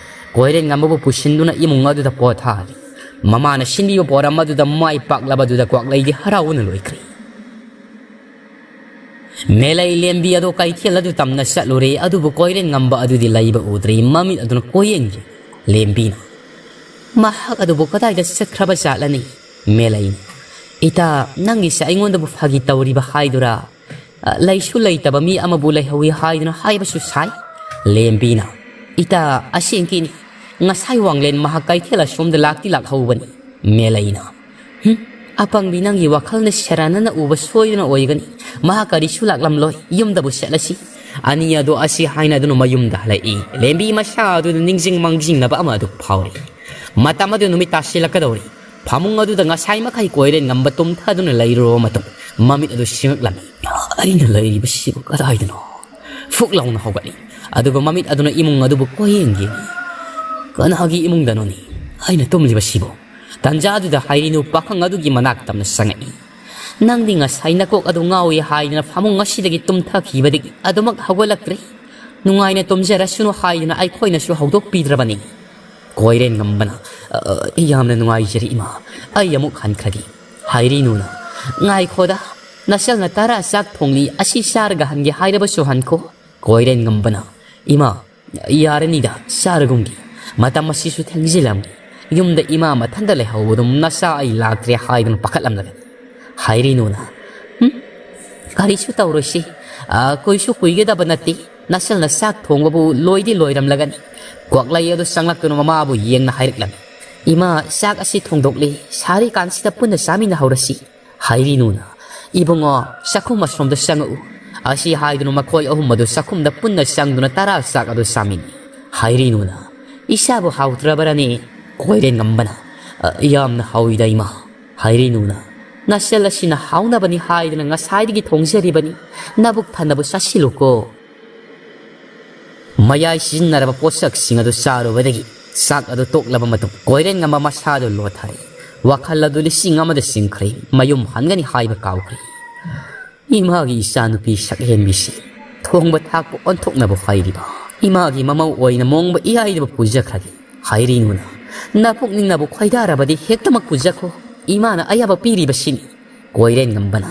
ꯀꯣꯏꯔꯦꯟ ꯉꯝꯕꯕꯨ ꯄꯨꯁꯤꯟꯗꯨꯅ ꯏꯃꯨꯡ ꯑꯗꯨꯗ ꯄꯣꯊꯥꯍꯜꯂꯤ꯫ ꯃꯃꯥꯅ ꯁꯤꯟꯕꯤꯕ ꯄꯣꯔꯝ ꯑꯗꯨꯗ ꯃꯥꯏ ꯄꯥꯛꯂꯕꯗꯨꯗ ꯀ꯭ꯋꯥꯛꯂꯩꯗꯤ ꯍꯔꯥꯎꯕꯅ ꯂꯣꯏꯈ꯭ꯔꯦ꯫ ꯃꯦꯂꯩ ꯂꯦꯝꯕꯤ ꯑꯗꯣ ꯀꯩꯊꯦꯜ ꯑꯗꯨ ꯇꯝꯅ ꯆꯠꯂꯨꯔꯦ, ꯑꯗꯨꯕꯨ ꯀꯣꯏꯔꯦꯟ ꯉꯝꯕ ꯑꯗꯨꯗꯤ ꯂꯩꯕ ꯎꯗ꯭ꯔꯦ꯫ ꯃꯃꯤꯠ ꯑꯗꯨꯅ ꯀꯣꯏꯌꯦꯡ ꯌꯦꯡ꯫ ꯂꯦꯝꯕꯤꯅ, "ꯃꯍꯥꯛ ꯑꯗꯨꯕꯨ ꯀꯗꯥꯏꯗ ꯆꯠꯈ꯭ꯔꯕ ꯖꯥꯠꯂꯅꯤ?" ꯃꯦꯂꯩꯅ, "ꯏꯇꯥ, ꯅꯪꯒꯤꯁꯦ ꯑꯩꯉꯣꯟꯗꯕꯨ ꯐꯥꯒꯤ ꯇꯧꯔꯤꯕ ꯍꯥꯏꯗꯨꯔꯥ? ꯑ, ꯂꯩꯁꯨ ꯂꯩꯇꯕ ꯃꯤ ꯑꯃꯕꯨ ꯂꯩꯍꯧꯏ ꯍꯥꯏꯗꯨꯅ ꯍꯥꯏꯕꯁꯨ ꯁꯥꯏ꯫" ꯂꯦꯝꯕꯤꯅ, "ꯏꯇꯥ, ꯑꯁꯦꯡꯀꯤꯅꯤ꯫ ꯉꯁꯥꯏ ꯋꯥꯡꯂꯦꯟ ꯃꯍꯥꯛ ꯀꯩꯊꯦꯜ ꯑꯁꯣꯝꯗ ꯂꯥꯛꯇꯤ ꯂꯥꯛꯍꯧꯕꯅꯤ꯫" ꯃꯦꯂꯩꯅ, "ꯍꯨꯝ, ꯑꯄꯪꯕꯤ, ꯅꯪꯒꯤ ꯋꯥꯈꯜꯅ ꯁꯦꯔꯥꯟꯅꯅ ꯎꯕ ꯁꯣꯏꯗꯨꯅ ꯑꯣꯏꯒꯅꯤ꯫ ꯃꯍꯥꯛ ꯀꯔꯤꯁꯨ ꯂꯥꯛꯂꯝꯂꯣꯏ꯫ ꯌꯨꯝꯗꯕꯨ ꯆꯠꯂꯁꯤ꯫" ꯑꯅꯤ ꯑꯗꯨ ꯑꯁꯤ ꯍꯥꯏꯅꯗꯨꯅ ꯃꯌꯨꯝꯗ ꯍꯜꯂꯛꯏ꯫ ꯂꯦꯝꯕꯤ ꯃꯁꯥ ꯑꯗꯨꯗ ꯅꯤꯡꯁꯤꯡ ꯃꯥꯡꯖꯤꯡꯅꯕ ꯑꯃ ꯑꯗꯨ ꯐꯥꯎꯔꯤ꯫ ꯃꯇꯝ ꯑꯗꯨ ꯅꯨꯃꯤꯠ ꯇꯥꯁꯤꯜꯂꯛꯀꯗꯧꯔꯤ꯫ ꯐꯃꯨꯡ ꯑꯗꯨꯗ ꯉꯁꯥꯏ ꯃꯈꯩ ꯀꯣꯏꯔꯦꯟ ꯉꯝꯕ ꯇꯨꯝꯊꯗꯨꯅ ꯂꯩꯔꯨꯔꯕ ꯃꯇꯨꯡ ꯃꯃꯤꯠ ꯑꯗꯨ ꯁꯤꯡꯉꯛꯂꯝꯃꯤ꯫ "ꯑꯩꯅ ꯂꯩꯔꯤꯕꯁꯤꯕꯨ ꯀꯗꯥꯏꯗꯅꯣ?" ꯐꯨꯛ ꯂꯥꯎꯅ ꯍꯧꯒꯠꯂꯤ꯫ ꯑꯗꯨꯒ ꯃꯃꯤꯠ ꯑꯗꯨꯅ ꯏꯃꯨꯡ ꯑꯗꯨꯕꯨ ꯀꯣꯏꯌꯦꯡ ꯌꯦꯡꯏ꯫ "ꯀꯅꯥꯒꯤ ꯏꯃꯨꯡꯗꯅꯣꯅꯤ ꯑꯩꯅ ꯇꯨꯝꯂꯤꯕꯁꯤꯕꯨ?" ꯇꯟꯖꯥ ꯑꯗꯨꯗ ꯍꯩꯔꯤꯅꯨ ꯄꯥꯈꯪ ꯑꯗꯨꯒꯤ ꯃꯅꯥꯛ ꯇꯝꯅ ꯆꯪꯉꯛꯏ꯫ "ꯅꯪꯗꯤ ꯉꯁꯥꯏ ꯅꯀꯣꯛ ꯑꯗꯨ ꯉꯥꯎꯏ ꯍꯥꯏꯗꯨꯅ ꯐꯃꯨꯡ ꯑꯁꯤꯗꯒꯤ ꯇꯨꯝꯊꯈꯤꯕꯗꯒꯤ ꯑꯗꯨꯃꯛ ꯍꯧꯒꯠꯂꯛꯇ꯭ꯔꯦ꯫ ꯅꯨꯡꯉꯥꯏꯅ ꯇꯨꯝꯖꯔꯁꯅꯨ ꯍꯥꯏꯗꯨꯅ ꯑꯩꯈꯣꯏꯅꯁꯨ ꯍꯧꯗꯣꯛꯄꯤꯗ꯭ꯔꯕꯅꯤ꯫" ꯀꯣꯏꯔꯦꯟ ꯉꯝꯕꯅ, "ꯑ, ꯑ, ꯌꯥꯝꯅ ꯅꯨꯡꯉꯥꯏꯖꯔꯦ ꯏꯃꯥ, ꯑꯩ ꯑꯃꯨꯛ ꯍꯟꯈ꯭ꯔꯒꯦ꯫" ꯍꯥꯏꯔꯤꯅꯨꯅ, "ꯉꯥꯏꯈꯣꯗ, ꯅꯆꯜꯅ ꯇꯔꯥ ꯆꯥꯛ ꯊꯣꯡꯂꯤ, ꯑꯁꯤ ꯆꯥꯔꯒ ꯍꯟꯒꯦ ꯍꯥꯏꯔꯕꯁꯨ ꯍꯟꯈꯣ꯫" ꯀꯣꯏꯔꯦꯟ ꯉꯝꯕꯅ, "ꯏꯃꯥ, ꯌꯥꯔꯅꯤꯗ, ꯆꯥꯔꯒꯨꯝꯒꯦ꯫ ꯃꯇꯝ ꯑꯁꯤꯁꯨ ꯊꯦꯡꯖꯤꯜꯂꯝꯒꯦ꯫ ꯌꯨꯝꯗ ꯏꯃꯥ ꯃꯊꯟꯇ ꯂꯩꯍꯧꯕꯗꯨ ꯅꯆꯥ ꯑꯩ ꯂꯥꯛꯇ꯭ꯔꯦ ꯍꯥꯏꯗꯨꯅ ꯄꯥꯈꯠꯂꯝꯂꯒꯅꯤ꯫" ꯍꯥꯏꯔꯤꯅꯨꯅ, "ꯍꯨꯝ, ꯀꯔꯤꯁꯨ ꯇꯧꯔꯣꯏꯁꯤ꯫ ꯑ, ꯀꯨꯏꯁꯨ ꯀꯨꯏꯒꯗꯕ ꯅꯠꯇꯦ꯫ ꯅꯆꯜꯅ ꯆꯥꯛ ꯊꯣꯡꯕꯕꯨ ꯂꯣꯏꯗꯤ ꯂꯣꯏꯔꯝꯂꯒꯅꯤ꯫" ꯀ꯭ꯋꯥꯛꯂꯩ ꯑꯗꯨ ꯆꯪꯂꯛꯇꯨꯅ ꯃꯃꯥꯕꯨ ꯌꯦꯡꯅ ꯍꯥꯏꯔꯛꯂꯝꯃꯤ꯫ "ꯏꯃꯥ, ꯆꯥꯛ ꯑꯁꯤ ꯊꯣꯡꯗꯣꯛꯂꯤ꯫ ꯁꯥꯔꯤꯀꯥꯟꯁꯤꯗ ꯄꯨꯟꯅ ꯆꯥꯃꯤꯟꯅꯍꯧꯔꯁꯤ꯫" ꯍꯥꯏꯔꯤꯅꯨꯅ, "ꯏꯕꯨꯡꯉꯣ, ꯆꯥꯛꯈꯨꯝ ꯑꯁꯣꯝꯗ ꯆꯪꯉꯛꯎ꯫" ꯑꯁꯤ ꯍꯥꯏꯗꯨꯅ ꯃꯈꯣꯏ ꯑꯍꯨꯝ ꯑꯗꯨ ꯆꯥꯛꯈꯨꯝꯗ ꯄꯨꯟꯅ ꯆꯪꯗꯨꯅ ꯇꯔꯥ ꯆꯥꯛ ꯑꯗꯨ ꯆꯥꯃꯤꯟꯅꯩ꯫ ꯍꯥꯏꯔꯤꯅꯨꯅ, "ꯏꯆꯥꯕꯨ ꯍꯥꯎꯇ꯭ꯔꯕꯔꯅꯦ?" ꯀꯣꯏꯔꯦꯟ ꯉꯝꯕꯅ, "ꯑ, ꯌꯥꯝꯅ ꯍꯥꯎꯏꯗ ꯏꯃꯥ꯫" ꯍꯥꯏꯔꯤꯅꯨꯅ, "ꯅꯆꯜ ꯑꯁꯤꯅ ꯍꯥꯎꯅꯕꯅꯤ ꯍꯥꯏꯗꯨꯅ ꯉꯁꯥꯏꯗꯒꯤ ꯊꯣꯡꯖꯔꯤꯕꯅꯤ꯫ ꯅꯕꯨꯛ ꯊꯟꯅꯕꯨ ꯆꯥꯁꯤꯜꯂꯨꯀꯣ꯫" ꯃꯌꯥꯏ ꯁꯤꯖꯤꯟꯅꯔꯕ ꯄꯣꯠꯁꯛꯁꯤꯡ ꯑꯗꯨ ꯆꯥꯔꯨꯕꯗꯒꯤ ꯆꯥꯛ ꯑꯗꯨ ꯇꯣꯛꯂꯕ ꯃꯇꯨꯡ ꯀꯣꯏꯔꯦꯟ ꯉꯝꯕ ꯃꯁꯥꯗꯨ ꯂꯣꯊꯔꯦ꯫ ꯋꯥꯈꯜ ꯑꯗꯨ ꯂꯤꯁꯤꯡ ꯑꯃꯗ ꯆꯤꯡꯈ꯭ꯔꯦ꯫ ꯃꯌꯨꯝ ꯍꯟꯒꯅꯤ ꯍꯥꯏꯕ ꯀꯥꯎꯈ꯭ꯔꯦ꯫ ꯏꯃꯥꯒꯤ ꯏꯆꯥꯅꯨꯄꯤ ꯁꯛꯍꯦꯟꯕꯤꯁꯤ ꯊꯣꯡꯕ ꯊꯥꯛꯄ ꯑꯣꯟꯊꯣꯛꯅꯕ ꯍꯥꯏꯔꯤꯕ, ꯏꯃꯥꯒꯤ ꯃꯃꯧ ꯑꯣꯏꯅ ꯃꯣꯡꯕ ꯏꯌꯥꯏꯗꯕ ꯄꯨꯖꯈ꯭ꯔꯒꯦ꯫ ꯍꯥꯏꯔꯤꯅꯨꯅ, ꯅꯄꯨꯛꯅꯤꯡꯅꯕꯨ ꯈꯣꯏꯗꯥꯔꯕꯗꯤ ꯍꯦꯛꯇꯃꯛ ꯄꯨꯖꯈꯣ꯫ ꯏꯃꯥꯅ ꯑꯌꯥꯕ ꯄꯤꯔꯤꯕꯁꯤꯅꯤ꯫ ꯀꯣꯏꯔꯦꯟ ꯉꯝꯕꯅ,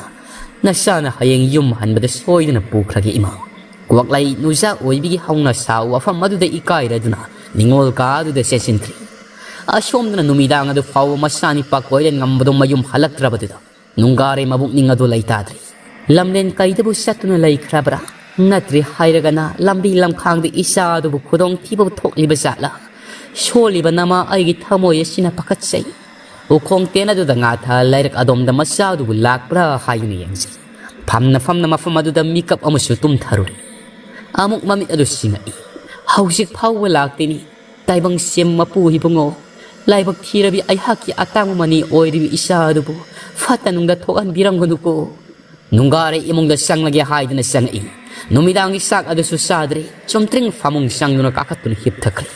"ꯅꯆꯥꯅ ꯍꯌꯦꯡ ꯌꯨꯝ ꯍꯟꯕꯗ ꯁꯣꯏꯗꯅ ꯄꯨꯈ꯭ꯔꯒꯦ ꯏꯃꯥ꯫" ꯀ꯭ꯋꯥꯛꯂꯩ ꯅꯨꯖꯥ ꯑꯣꯏꯕꯤꯒꯤ ꯍꯧꯅ ꯁꯥ ꯋꯥꯐꯝ ꯑꯗꯨꯗ ꯏꯀꯥꯏꯔꯗꯨꯅ ꯅꯤꯡꯉꯣꯜ ꯀꯥ ꯑꯗꯨꯗ ꯆꯦꯟꯁꯤꯟꯈ꯭ꯔꯦ꯫ ꯑꯁꯣꯝꯗꯅ ꯅꯨꯃꯤꯗꯥꯡ ꯑꯗꯨ ꯐꯥꯎꯕ ꯃꯆꯥꯅꯤꯄꯥ ꯀꯣꯏꯔꯦꯟ ꯉꯝꯕꯗꯣ ꯃꯌꯨꯝ ꯍꯜꯂꯛꯇ꯭ꯔꯕꯗꯨꯗ ꯅꯨꯡꯒꯥꯔꯦ ꯃꯕꯨꯛꯅꯤꯡ ꯑꯗꯨ ꯂꯩꯇꯥꯗ꯭ꯔꯦ꯫ ꯂꯝꯂꯦꯟ ꯀꯩꯗꯕꯨ ꯆꯠꯇꯨꯅ ꯂꯩꯈ꯭ꯔꯕ꯭ꯔꯥ? ꯅꯠꯇ꯭ꯔꯤ ꯍꯥꯏꯔꯒꯅ ꯂꯝꯕꯤ ꯂꯝꯈꯥꯡꯗ ꯏꯆꯥ ꯑꯗꯨꯕꯨ ꯈꯨꯗꯣꯡꯊꯤꯕ ꯊꯣꯛꯂꯤꯕ ꯖꯥꯠꯂꯥ? ꯁꯣꯜꯂꯤꯕ ꯅꯃꯥ ꯑꯩꯒꯤ ꯊꯃꯣꯏ ꯑꯁꯤꯅ ꯄꯥꯈꯠꯆꯩ꯫ ꯎꯈꯣꯡ ꯇꯦꯟ ꯑꯗꯨꯗ ꯉꯥꯊ ꯂꯩꯔꯛ ꯑꯗꯣꯝꯗ ꯃꯆꯥ ꯑꯗꯨꯕꯨ ꯂꯥꯛꯄ꯭ꯔꯥ ꯍꯥꯏꯗꯨꯅ ꯌꯦꯡꯖꯩ꯫ ꯐꯝꯅ ꯐꯝꯅ ꯃꯐꯝ ꯑꯗꯨꯗ ꯃꯤꯀꯞ ꯑꯃꯁꯨ ꯇꯨꯝꯊꯔꯨꯔꯦ꯫ ꯑꯃꯨꯛ ꯃꯃꯤꯠ ꯑꯗꯨ ꯁꯤꯡꯉꯛꯏ꯫ ꯍꯧꯖꯤꯛ ꯐꯥꯎꯕ ꯂꯥꯛꯇꯦꯅꯤ꯫ ꯇꯥꯏꯕꯪ ꯁꯦꯝ ꯃꯄꯨ ꯏꯕꯨꯡꯉꯣ, ꯂꯥꯏꯕꯛ ꯊꯤꯔꯕꯤ ꯑꯩꯍꯥꯛꯀꯤ ꯑꯇꯥꯡꯕ ꯃꯅꯤ ꯑꯣꯏꯔꯤꯕꯤ ꯏꯆꯥ ꯑꯗꯨꯕꯨ ꯐꯠꯇ ꯅꯨꯡꯗ ꯊꯣꯛꯍꯟꯕꯤꯔꯝꯒꯅꯨꯀꯣ꯫ ꯅꯨꯡꯒꯥꯔꯦ ꯏꯃꯨꯡꯗ ꯆꯪꯂꯒꯦ ꯍꯥꯏꯗꯨꯅ ꯆꯪꯉꯛꯏ꯫ ꯅꯨꯃꯤꯗꯥꯡꯒꯤ ꯆꯥꯛ ꯑꯗꯨꯁꯨ ꯆꯥꯗ꯭ꯔꯦ꯫ ꯆꯨꯝꯇ꯭ꯔꯤꯡ ꯐꯃꯨꯡ ꯆꯪꯗꯨꯅ ꯀꯥꯈꯠꯇꯨꯅ ꯍꯤꯞꯊꯈ꯭ꯔꯦ꯫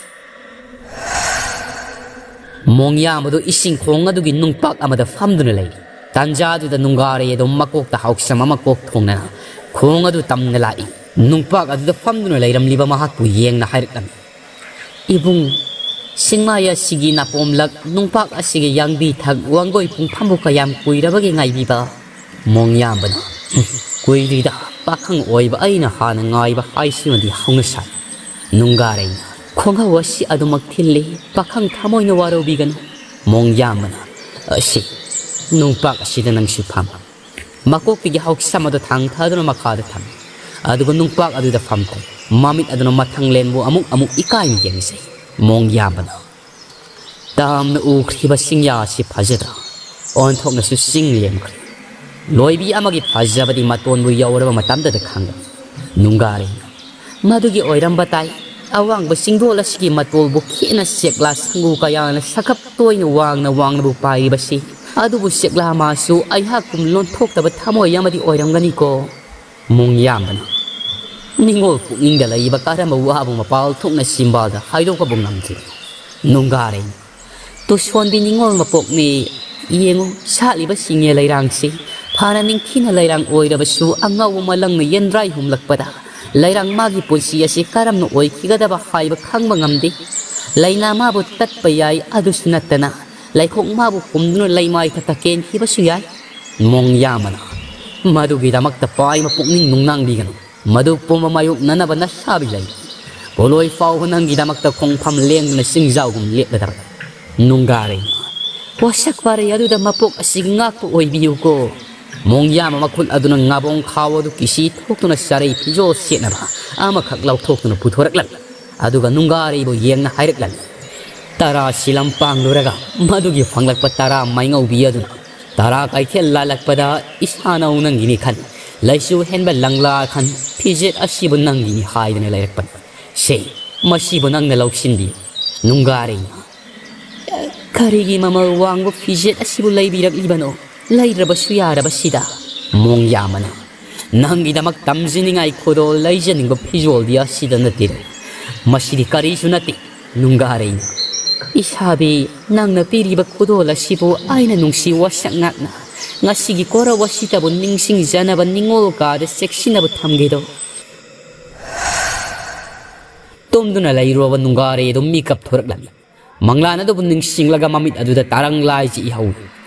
ꯃꯣꯡꯌꯥꯝ ꯑꯗꯨ ꯏꯁꯤꯡ ꯈꯣꯡ ꯑꯗꯨꯒꯤ ꯅꯨꯡꯄꯥꯛ ꯑꯃꯗ ꯐꯝꯗꯨꯅ ꯂꯩꯔꯤ꯫ ꯇꯥꯟꯖꯥꯗꯨꯗ ꯅꯨꯡꯒꯥꯔꯩ ꯑꯗꯨ ꯃꯀꯣꯛꯇ ꯍꯥꯎꯁꯝ ꯑꯃ ꯀꯣꯛ ꯊꯣꯡꯅ ꯈꯣꯡ ꯑꯗꯨ ꯇꯝꯅ ꯂꯥꯛꯏ꯫ ꯅꯨꯡꯄꯥꯛ ꯑꯗꯨꯗ ꯐꯝꯗꯨꯅ ꯂꯩꯔꯝꯂꯤꯕ ꯃꯍꯥꯛꯄꯨ ꯌꯦꯡꯅ ꯍꯥꯏꯔꯛꯂꯝꯃꯤ, "ꯏꯕꯨꯡ, ꯁꯤꯡꯃꯥꯏ ꯑꯁꯤꯒꯤ ꯅꯥꯄꯣꯝꯂꯛ, ꯅꯨꯡꯄꯥꯛ ꯑꯁꯤꯒꯤ ꯌꯥꯡꯕꯤ ꯊꯛ, ꯋꯥꯡꯒꯣꯏ ꯄꯨꯡꯐꯝꯕꯨ ꯀꯌꯥꯝ ꯀꯨꯏꯔꯕꯒꯦ ꯉꯥꯏꯕꯤꯕ?" ꯃꯣꯡꯌꯥꯝꯕꯅ, "ꯍꯨꯝ, ꯀꯨꯏꯗ꯭ꯔꯤꯗ, ꯄꯥꯈꯪ ꯑꯣꯏꯕ ꯑꯩꯅ ꯍꯥꯟꯅ ꯉꯥꯏꯕ ꯍꯥꯏꯁꯤꯃꯗꯤ ꯍꯧꯅ ꯁꯥꯏ꯫" ꯅꯨꯡꯒꯥꯔꯩꯅ, "ꯈꯣꯡꯍꯧ ꯑꯁꯤ ꯑꯗꯨꯃꯛ ꯊꯤꯜꯂꯤ, ꯄꯥꯈꯪ ꯊꯃꯣꯏꯅ ꯋꯥꯔꯧꯕꯤꯒꯅꯨ꯫" ꯃꯣꯡꯌꯥꯝꯕꯅ, "ꯑꯁꯤ ꯅꯨꯡꯄꯥꯛ ꯑꯁꯤꯗ ꯅꯪꯁꯨ ꯐꯝ꯫" ꯃꯀꯣꯛꯇꯒꯤ ꯍꯥꯎꯁꯝ ꯑꯗꯨ ꯊꯥꯡꯊꯗꯨꯅ ꯃꯈꯥꯗ ꯊꯝꯃꯤ꯫ ꯑꯗꯨꯒ ꯅꯨꯡꯄꯥꯛ ꯑꯗꯨꯗ ꯐꯝꯊꯩ꯫ ꯃꯃꯤꯠ ꯑꯗꯨꯅ ꯃꯊꯪꯂꯦꯟꯕꯨ ꯑꯃꯨꯛ ꯑꯃꯨꯛ ꯏꯀꯥꯏꯅ ꯌꯦꯡꯖꯩ꯫ ꯃꯣꯡꯌꯥꯝꯕꯅ, "ꯇꯥꯝꯅ ꯎꯈ꯭ꯔꯤꯕ ꯆꯤꯡꯌꯥ ꯑꯁꯤ ꯐꯖꯗ꯭ꯔꯥ? ꯑꯣꯟꯊꯣꯛꯅꯁꯨ ꯆꯤꯡ ꯂꯦꯝꯈ꯭ꯔꯦ꯫ ꯂꯣꯏꯕꯤ ꯑꯃꯒꯤ ꯐꯖꯕꯗꯤ ꯃꯇꯣꯟꯕꯨ ꯌꯧꯔꯕ ꯃꯇꯝꯗꯗ ꯈꯪꯒꯅꯤ꯫" ꯅꯨꯡꯒꯥꯔꯩꯅ, "ꯃꯗꯨꯒꯤ ꯑꯣꯏꯔꯝꯕ ꯇꯥꯏ꯫ ꯑꯋꯥꯡꯕ ꯆꯤꯡꯗꯣꯜ ꯑꯁꯤꯒꯤ ꯃꯇꯣꯜꯕꯨ ꯈꯦꯠꯅ ꯆꯦꯛꯂꯥ ꯁꯪꯒꯨ ꯀꯌꯥꯅ ꯁꯥꯈꯞ ꯇꯣꯏꯅ ꯋꯥꯡꯅ ꯋꯥꯡꯅꯕꯨ ꯄꯥꯏꯔꯤꯕꯁꯤ꯫ ꯑꯗꯨꯕꯨ ꯆꯦꯛꯂꯥ ꯃꯥꯁꯨ ꯑꯩꯍꯥꯛꯀꯨꯝ ꯂꯣꯟꯊꯣꯛꯇꯕ ꯊꯃꯣꯏ ꯑꯃꯗꯤ ꯑꯣꯏꯔꯝꯒꯅꯤꯀꯣ꯫" ꯃꯣꯡꯌꯥꯝꯕꯅ, "ꯅꯤꯡꯉꯣꯜ ꯄꯨꯛꯅꯤꯡꯗ ꯂꯩꯔꯤꯕ ꯀꯔꯝꯕ ꯋꯥꯕꯨ ꯃꯄꯥꯜ ꯊꯣꯛꯅ ꯆꯤꯝꯕꯥꯜꯗ ꯍꯥꯏꯗꯣꯛꯄꯕꯨ ꯉꯝꯗ꯭ꯔꯤ?" ꯅꯨꯡꯒꯥꯔꯩꯅ, "ꯇꯨꯁꯣꯟꯕꯤ ꯅꯤꯡꯉꯣꯜ ꯃꯄꯣꯛꯅꯤ꯫ ꯌꯦꯡꯉꯨ, ꯁꯥꯠꯂꯤꯕ ꯆꯤꯡꯌꯦ ꯂꯩꯔꯥꯡꯁꯤ ꯐꯅ ꯅꯤꯡꯊꯤꯅ ꯂꯩꯔꯥꯡ ꯑꯣꯏꯔꯕꯁꯨ, ꯑꯉꯧꯕ ꯃꯂꯪꯅ ꯌꯦꯟꯗ꯭ꯔꯥꯏ ꯍꯨꯝꯂꯛꯄꯗ ꯂꯩꯔꯥꯡ ꯃꯥꯒꯤ ꯄꯨꯟꯁꯤ ꯑꯁꯤ ꯀꯔꯝꯅ ꯑꯣꯏꯈꯤꯒꯗꯕ ꯍꯥꯏꯕ ꯈꯪꯕ ꯉꯝꯗꯦ꯫ ꯂꯩꯅꯥ ꯃꯥꯕꯨ ꯇꯠꯄ ꯌꯥꯏ, ꯑꯗꯨꯁꯨ ꯅꯠꯇꯅ ꯂꯩꯈꯣꯛ ꯃꯥꯕꯨ ꯍꯨꯝꯗꯨꯅ ꯂꯩꯃꯥꯏ ꯊꯛꯇ ꯀꯦꯟꯈꯤꯕꯁꯨ ꯌꯥꯏ꯫" ꯃꯣꯡꯌꯥꯝꯕꯅ, "ꯃꯗꯨꯒꯤꯗꯃꯛꯇ ꯄꯥꯏꯃ ꯄꯨꯛꯅꯤꯡ ꯅꯨꯡꯅꯥꯡꯕꯤꯒꯅꯨ꯫ ꯃꯗꯨ ꯄꯨꯝꯕ ꯃꯥꯌꯣꯛꯅꯅꯕ ꯅꯁꯥꯕꯤ ꯂꯩ꯫ ꯄꯣꯂꯣꯏ ꯐꯥꯎꯕ ꯅꯪꯒꯤꯗꯃꯛꯇ ꯈꯣꯡꯐꯝ ꯂꯦꯡꯗꯨꯅ ꯆꯤꯡꯖꯥꯎꯒꯨꯝ ꯂꯦꯞꯂꯗꯕ꯫" ꯅꯨꯡꯒꯥꯔꯩ, "ꯋꯥꯁꯛ ꯋꯥꯔꯩ ꯑꯗꯨꯗ ꯃꯄꯣꯛ ꯑꯁꯤꯒꯤ ꯉꯥꯛꯄ ꯑꯣꯏꯕꯤꯌꯨꯀꯣ꯫" ꯃꯣꯡꯌꯥꯝꯕ ꯃꯈꯨꯠ ꯑꯗꯨꯅ ꯉꯥꯕꯣꯡ ꯈꯥꯎ ꯑꯗꯨ ꯀꯤꯁꯤ ꯊꯣꯛꯇꯨꯅ ꯆꯔꯩ ꯐꯤꯖꯣꯜ ꯁꯦꯠꯅꯕ ꯑꯃꯈꯛ ꯂꯧꯊꯣꯛꯇꯨꯅ ꯄꯨꯊꯣꯔꯛꯂꯝꯃꯤ꯫ ꯑꯗꯨꯒ ꯅꯨꯡꯒꯥꯔꯩꯕꯨ ꯌꯦꯡꯅ ꯍꯥꯏꯔꯛꯂꯝꯃꯤ, "ꯇꯔꯥ ꯁꯤꯂꯝ ꯄꯥꯡꯂꯨꯔꯒ ꯃꯗꯨꯒꯤ ꯐꯪꯂꯛꯄ ꯇꯔꯥ ꯃꯥꯏꯉꯧꯕꯤ ꯑꯗꯨꯅ ꯇꯔꯥ ꯀꯩꯊꯦꯜ ꯂꯥꯜꯂꯛꯄꯗ ꯏꯁꯥꯅꯧ ꯅꯪꯒꯤꯅꯤ ꯈꯟ, ꯂꯩꯁꯨ ꯍꯦꯟꯕ ꯂꯪꯂꯥ ꯈꯟ, ꯐꯤꯖꯦꯠ ꯑꯁꯤꯕꯨ ꯅꯪꯒꯤꯅꯤ ꯍꯥꯏꯗꯨꯅ ꯂꯩꯔꯛꯄꯅꯤ꯫ ꯁꯦ, ꯃꯁꯤꯕꯨ ꯅꯪꯅ ꯂꯧꯁꯤꯟꯕꯤꯌꯨ꯫" ꯅꯨꯡꯒꯥꯔꯩꯅ, "ꯀꯔꯤꯒꯤ ꯃꯃꯜ ꯋꯥꯡꯕ ꯐꯤꯖꯦꯠ ꯑꯁꯤꯕꯨ ꯂꯩꯕꯤꯔꯛꯂꯤꯕꯅꯣ? ꯂꯩꯗ꯭ꯔꯕꯁꯨ ꯌꯥꯔꯕꯁꯤꯗ꯫" ꯃꯣꯡꯌꯥꯝꯕꯅ, "ꯅꯪꯒꯤꯗꯃꯛ ꯇꯝꯖꯅꯤꯡꯉꯥꯏ ꯈꯨꯗꯣꯜ ꯂꯩꯖꯅꯤꯡꯕ ꯐꯤꯖꯣꯜꯗꯤ ꯑꯁꯤꯗ ꯅꯠꯇꯦꯗꯣ꯫ ꯃꯁꯤꯗꯤ ꯀꯔꯤꯁꯨ ꯅꯠꯇꯦ꯫" ꯅꯨꯡꯒꯥꯔꯩꯅ, "ꯏꯁꯥꯕꯤ, ꯅꯪꯅ ꯄꯤꯔꯤꯕ ꯈꯨꯗꯣꯜ ꯑꯁꯤꯕꯨ ꯑꯩꯅ ꯅꯨꯡꯁꯤ ꯋꯥꯁꯛ ꯉꯥꯛꯅ ꯉꯁꯤꯒꯤ ꯀꯣꯔꯧ ꯑꯁꯤꯗꯕꯨ ꯅꯤꯡꯁꯤꯡꯖꯅꯕ ꯅꯤꯡꯉꯣꯜ ꯀꯥꯗ ꯆꯦꯛꯁꯤꯟꯅꯕ ꯊꯝꯒꯦꯗꯣ꯫ ꯇꯨꯝꯗꯨꯅ ꯂꯩꯔꯨꯔꯕ ꯅꯨꯡꯒꯥꯔꯩ ꯑꯗꯨ ꯃꯤꯀꯞ ꯊꯣꯔꯛꯂꯝꯃꯤ꯫ ꯃꯪꯂꯥꯟ ꯑꯗꯨꯕꯨ ꯅꯤꯡꯁꯤꯡꯂꯒ ꯃꯃꯤꯠ ꯑꯗꯨꯗ ꯇꯔꯪ ꯂꯥꯏꯖꯤ ꯏꯍꯧꯏ꯫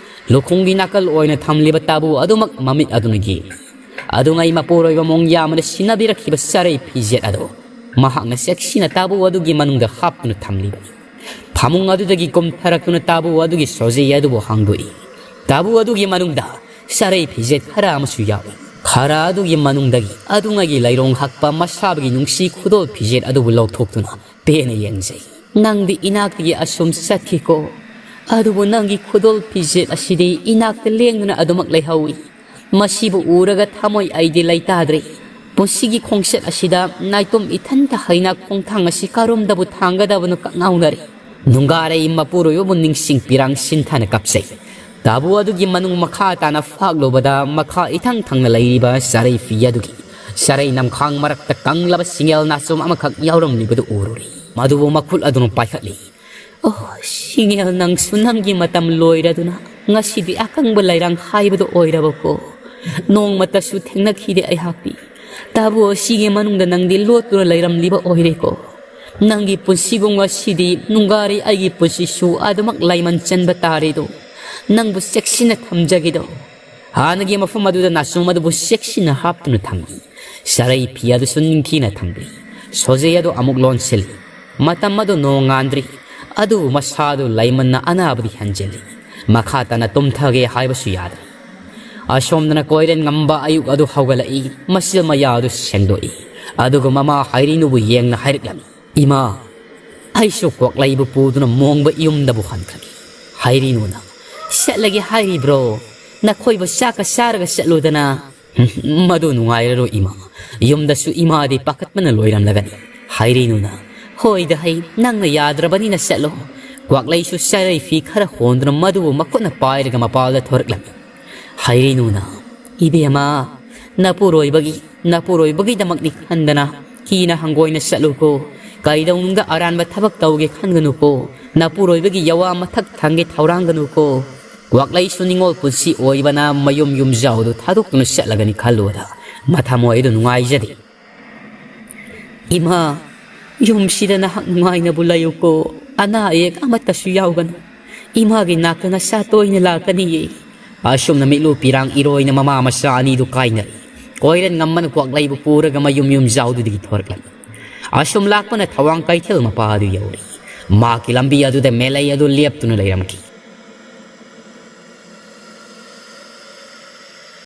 ꯂꯨꯈꯣꯡꯒꯤ ꯅꯥꯀꯜ ꯑꯣꯏꯅ ꯊꯝꯂꯤꯕ ꯇꯥꯕꯨ ꯑꯗꯨꯃꯛ ꯃꯃꯤꯠ ꯑꯗꯨꯅ ꯌꯦꯡꯏ꯫ ꯑꯗꯨꯉꯩ ꯃꯄꯨꯔꯣꯏꯕ ꯃꯣꯡꯌꯥꯝ ꯑꯃꯅ ꯁꯤꯟꯅꯕꯤꯔꯛꯈꯤꯕ ꯆꯔꯩ ꯐꯤꯖꯦꯠ ꯑꯗꯨ ꯃꯍꯥꯛꯅ ꯆꯦꯛꯁꯤꯟꯅ ꯇꯥꯕꯨ ꯑꯗꯨꯒꯤ ꯃꯅꯨꯡꯗ ꯍꯥꯞꯇꯨꯅ ꯊꯝꯂꯤꯕꯅꯤ꯫ ꯐꯃꯨꯡ ꯑꯗꯨꯗꯒꯤ ꯀꯨꯝꯊꯔꯛꯇꯨꯅ ꯇꯥꯕꯨ ꯑꯗꯨꯒꯤ ꯁꯣꯖꯩ ꯑꯗꯨꯕꯨ ꯍꯥꯡꯗꯣꯛꯏ꯫ ꯇꯥꯕꯨ ꯑꯗꯨꯒꯤ ꯃꯅꯨꯡꯗ ꯆꯔꯩ ꯐꯤꯖꯦꯠ ꯈꯔ ꯑꯃꯁꯨ ꯌꯥꯎꯏ꯫ ꯈꯔ ꯑꯗꯨꯒꯤ ꯃꯅꯨꯡꯗꯒꯤ ꯑꯗꯨꯉꯩꯒꯤ ꯂꯩꯔꯣꯡ ꯍꯛꯄ ꯃꯁꯥꯕꯒꯤ ꯅꯨꯡꯁꯤ ꯈꯨꯗꯣꯜ ꯐꯤꯖꯦꯠ ꯑꯗꯨꯕꯨ ꯂꯧꯊꯣꯛꯇꯨꯅ ꯄꯦꯟꯅ ꯌꯦꯡꯖꯩ꯫ ꯅꯪꯗꯤ ꯏꯅꯥꯛꯇꯒꯤ ꯑꯁꯨꯝ ꯆꯠꯈꯤꯀꯣ꯫ ꯑꯗꯨꯕꯨ ꯅꯪꯒꯤ ꯈꯨꯗꯣꯜ ꯐꯤꯖꯦꯠ ꯑꯁꯤꯗꯤ ꯏꯅꯥꯛꯇ ꯂꯦꯡꯗꯨꯅ ꯑꯗꯨꯃꯛ ꯂꯩꯍꯧꯏ꯫ ꯃꯁꯤꯕꯨ ꯎꯔꯒ ꯊꯃꯣꯏ ꯑꯩꯗꯤ ꯂꯩꯇꯥꯗ꯭ꯔꯦ꯫ ꯄꯨꯟꯁꯤꯒꯤ ꯈꯣꯡꯆꯠ ꯑꯁꯤꯗ ꯅꯥꯏꯇꯣꯝ ꯏꯊꯟꯇ ꯍꯩꯅ ꯈꯣꯡꯊꯥꯡ ꯑꯁꯤ ꯀꯔꯣꯝꯗꯕꯨ ꯊꯥꯡꯒꯗꯕꯅꯣ ꯀꯛꯉꯥꯎꯅꯔꯦ꯫ ꯅꯨꯡꯒꯥꯔꯩ ꯃꯄꯨꯔꯣꯏꯕꯕꯨ ꯅꯤꯡꯁꯤꯡ ꯄꯤꯔꯥꯡ ꯁꯤꯟꯊꯅ ꯀꯞꯆꯩ꯫ ꯇꯥꯕꯨ ꯑꯗꯨꯒꯤ ꯃꯅꯨꯡ ꯃꯈꯥ ꯇꯥꯅ ꯐꯥꯛꯂꯨꯕꯗ ꯃꯈꯥ ꯏꯊꯪ ꯊꯪꯅ ꯂꯩꯔꯤꯕ ꯆꯔꯩ ꯐꯤ ꯑꯗꯨꯒꯤ ꯆꯔꯩ ꯅꯝꯈꯥꯡ ꯃꯔꯛꯇ ꯀꯪꯂꯕ ꯁꯤꯡꯒꯦꯜ ꯅꯥꯆꯣꯝ ꯑꯃꯈꯛ ꯌꯥꯎꯔꯝꯂꯤꯕꯗꯨ ꯎꯔꯨꯔꯦ꯫ ꯃꯗꯨꯕꯨ ꯃꯈꯨꯠ ꯑꯗꯨꯅ ꯄꯥꯏꯈꯠꯂꯤ꯫ ꯑꯣ, ꯁꯤꯡꯉꯦꯜ, ꯅꯪꯁꯨ ꯅꯪꯒꯤ ꯃꯇꯝ ꯂꯣꯏꯔꯗꯨꯅ ꯉꯁꯤꯗꯤ ꯑꯀꯪꯕ ꯂꯩꯔꯥꯡ ꯍꯥꯏꯕꯗꯨ ꯑꯣꯏꯔꯕꯀꯣ? ꯅꯣꯡꯃꯇꯁꯨ ꯊꯦꯡꯅꯈꯤꯗꯦ ꯑꯩꯍꯥꯛꯇꯤ꯫ ꯇꯥꯕꯨ ꯑꯁꯤꯒꯤ ꯃꯅꯨꯡꯗ ꯅꯪꯗꯤ ꯂꯣꯠꯇꯨꯅ ꯂꯩꯔꯝꯂꯤꯕ ꯑꯣꯏꯔꯦꯀꯣ? ꯅꯪꯒꯤ ꯄꯨꯟꯁꯤꯒꯨꯝ ꯉꯁꯤꯗꯤ ꯅꯨꯡꯒꯥꯔꯤ ꯑꯩꯒꯤ ꯄꯨꯟꯁꯤꯁꯨ ꯑꯗꯨꯃꯛ ꯂꯥꯏꯃꯟ ꯆꯟꯕ ꯇꯥꯔꯦꯗꯣ꯫ ꯅꯪꯕꯨ ꯆꯦꯛꯁꯤꯟꯅ ꯊꯝꯖꯒꯦꯗꯣ꯫ ꯍꯥꯟꯅꯒꯤ ꯃꯐꯝ ꯑꯗꯨꯗ ꯅꯥꯆꯣꯝ ꯑꯗꯨꯕꯨ ꯆꯦꯛꯁꯤꯟꯅ ꯍꯥꯞꯇꯨꯅ ꯊꯝꯂꯤ꯫ ꯆꯔꯩ ꯐꯤ ꯑꯗꯨꯁꯨ ꯅꯤꯡꯊꯤꯅ ꯊꯝꯂꯤ꯫ ꯁꯣꯖꯩ ꯑꯗꯨ ꯑꯃꯨꯛ ꯂꯣꯟꯁꯤꯜꯂꯤ꯫ ꯃꯇꯝ ꯑꯗꯨ ꯅꯣꯡꯉꯥꯟꯗ꯭ꯔꯤ꯫ ꯑꯗꯨꯕꯨ ꯃꯁꯥꯗꯨ ꯂꯩꯃꯟꯅ ꯑꯅꯥꯕꯗꯤ ꯍꯦꯟꯖꯤꯜꯂꯤ꯫ ꯃꯈꯥ ꯇꯥꯅ ꯇꯨꯝꯊꯒꯦ ꯍꯥꯏꯕꯁꯨ ꯌꯥꯗ꯭ꯔꯤ꯫ ꯑꯁꯣꯝꯗꯅ ꯀꯣꯏꯔꯦꯟ ꯉꯝꯕ ꯑꯌꯨꯛ ꯑꯗꯨ ꯍꯧꯒꯠꯂꯛꯏ꯫ ꯃꯆꯤꯜ ꯃꯌꯥ ꯑꯗꯨ ꯁꯦꯡꯗꯣꯛꯏ꯫ ꯑꯗꯨꯒ ꯃꯃꯥ ꯍꯥꯏꯔꯤꯅꯨꯕꯨ ꯌꯦꯡꯅ ꯍꯥꯏꯔꯛꯂꯝꯃꯤ, "ꯏꯃꯥ, ꯑꯩꯁꯨ ꯀ꯭ꯋꯥꯛꯂꯩꯕꯨ ꯄꯨꯗꯨꯅ ꯃꯣꯡꯕ ꯌꯨꯝꯗꯕꯨ ꯍꯟꯈ꯭ꯔꯒꯦ꯫" ꯍꯥꯏꯔꯤꯅꯨꯅ, "ꯆꯠꯂꯒꯦ ꯍꯥꯏꯔꯤꯕ꯭ꯔꯣ? ꯅꯈꯣꯏꯕꯨ ꯆꯥꯛꯀ ꯆꯥꯔꯒ ꯆꯠꯂꯨꯗꯅ꯫" "ꯃꯗꯨ ꯅꯨꯡꯉꯥꯏꯔꯔꯣꯏ ꯏꯃꯥ꯫ ꯌꯨꯝꯗꯁꯨ ꯏꯃꯥꯗꯤ ꯄꯥꯈꯠꯄꯅ ꯂꯣꯏꯔꯝꯂꯒꯅꯤ꯫" ꯍꯥꯏꯔꯤꯅꯨꯅ, "ꯍꯣꯏꯗ ꯍꯩ, ꯅꯪꯅ ꯌꯥꯗ꯭ꯔꯕꯅꯤꯅ ꯆꯠꯂꯣ꯫" ꯀ꯭ꯋꯥꯛꯂꯩꯁꯨ ꯆꯔꯩ ꯐꯤ ꯈꯔ ꯍꯣꯟꯗꯨꯅ ꯃꯗꯨꯕꯨ ꯃꯈꯨꯠꯅ ꯄꯥꯏꯔꯒ ꯃꯄꯥꯜꯗ ꯊꯣꯔꯛꯂꯝꯃꯤ꯫ ꯍꯥꯏꯔꯤꯅꯨꯅ, "ꯏꯕꯦꯝꯃ, ꯅꯄꯨꯔꯣꯏꯕꯒꯤ, ꯅꯄꯨꯔꯣꯏꯕꯒꯤꯗꯃꯛꯅꯤ ꯈꯟꯗꯅ ꯀꯤꯅ ꯍꯪꯒꯣꯏꯅ ꯆꯠꯂꯨꯀꯣ꯫ ꯀꯩꯗꯧꯅꯨꯡꯗ ꯑꯔꯥꯟꯕ ꯊꯕꯛ ꯇꯧꯒꯦ ꯈꯟꯒꯅꯨꯀꯣ꯫ ꯅꯄꯨꯔꯣꯏꯕꯒꯤ ꯌꯋꯥ ꯃꯊꯛ ꯊꯪꯒꯦ ꯊꯧꯔꯥꯡꯒꯅꯨꯀꯣ꯫ ꯀ꯭ꯋꯥꯛꯂꯩꯁꯨ ꯅꯤꯡꯉꯣꯜ ꯄꯨꯟꯁꯤ ꯑꯣꯏꯕꯅ ꯃꯌꯨꯝ ꯌꯨꯝꯖꯥꯎꯗꯨ ꯊꯥꯗꯣꯛꯇꯨꯅ ꯆꯠꯂꯒꯅꯤ ꯈꯜꯂꯨꯕꯗ ꯃꯊꯃꯣꯏ ꯑꯗꯨ ꯅꯨꯡꯉꯥꯏꯖꯗꯦ꯫ "ꯏꯃꯥ, ꯌꯨꯝꯁꯤꯗ ꯅꯍꯥꯛ ꯅꯨꯡꯉꯥꯏꯅꯕꯨ ꯂꯩꯌꯨꯀꯣ꯫ ꯑꯅꯥ ꯑꯌꯦꯛ ꯑꯃꯠꯇꯁꯨ ꯌꯥꯎꯒꯅꯨ꯫ ꯏꯃꯥꯒꯤ ꯅꯥꯛꯇ ꯅꯆꯥ ꯇꯣꯏꯅ ꯂꯥꯛꯀꯅꯤꯌꯦ"꯫ ꯑꯁꯨꯝꯅ ꯃꯤꯠꯂꯨ ꯄꯤꯔꯥꯡ ꯏꯔꯣꯏꯅ ꯃꯃꯥ ꯃꯆꯥ ꯑꯅꯤꯗꯨ ꯀꯥꯏꯅꯔꯤ꯫ ꯀꯣꯏꯔꯦꯟ ꯉꯝꯕꯅ ꯀ꯭ꯋꯥꯛꯂꯩꯕꯨ ꯄꯨꯔꯒ ꯃꯌꯨꯝ ꯌꯨꯝꯖꯥꯎꯗꯨꯗꯒꯤ ꯊꯣꯔꯛꯂꯝꯃꯤ꯫ ꯑꯁꯨꯝ ꯂꯥꯛꯄꯅ ꯊꯋꯥꯡ ꯀꯩꯊꯦꯜ ꯃꯄꯥ ꯑꯗꯨ ꯌꯧꯔꯦ꯫ ꯃꯍꯥꯛꯀꯤ ꯂꯝꯕꯤ ꯑꯗꯨꯗ ꯃꯦꯂꯩ ꯑꯗꯨ ꯂꯦꯞꯇꯨꯅ ꯂꯩꯔꯝꯈꯤ꯫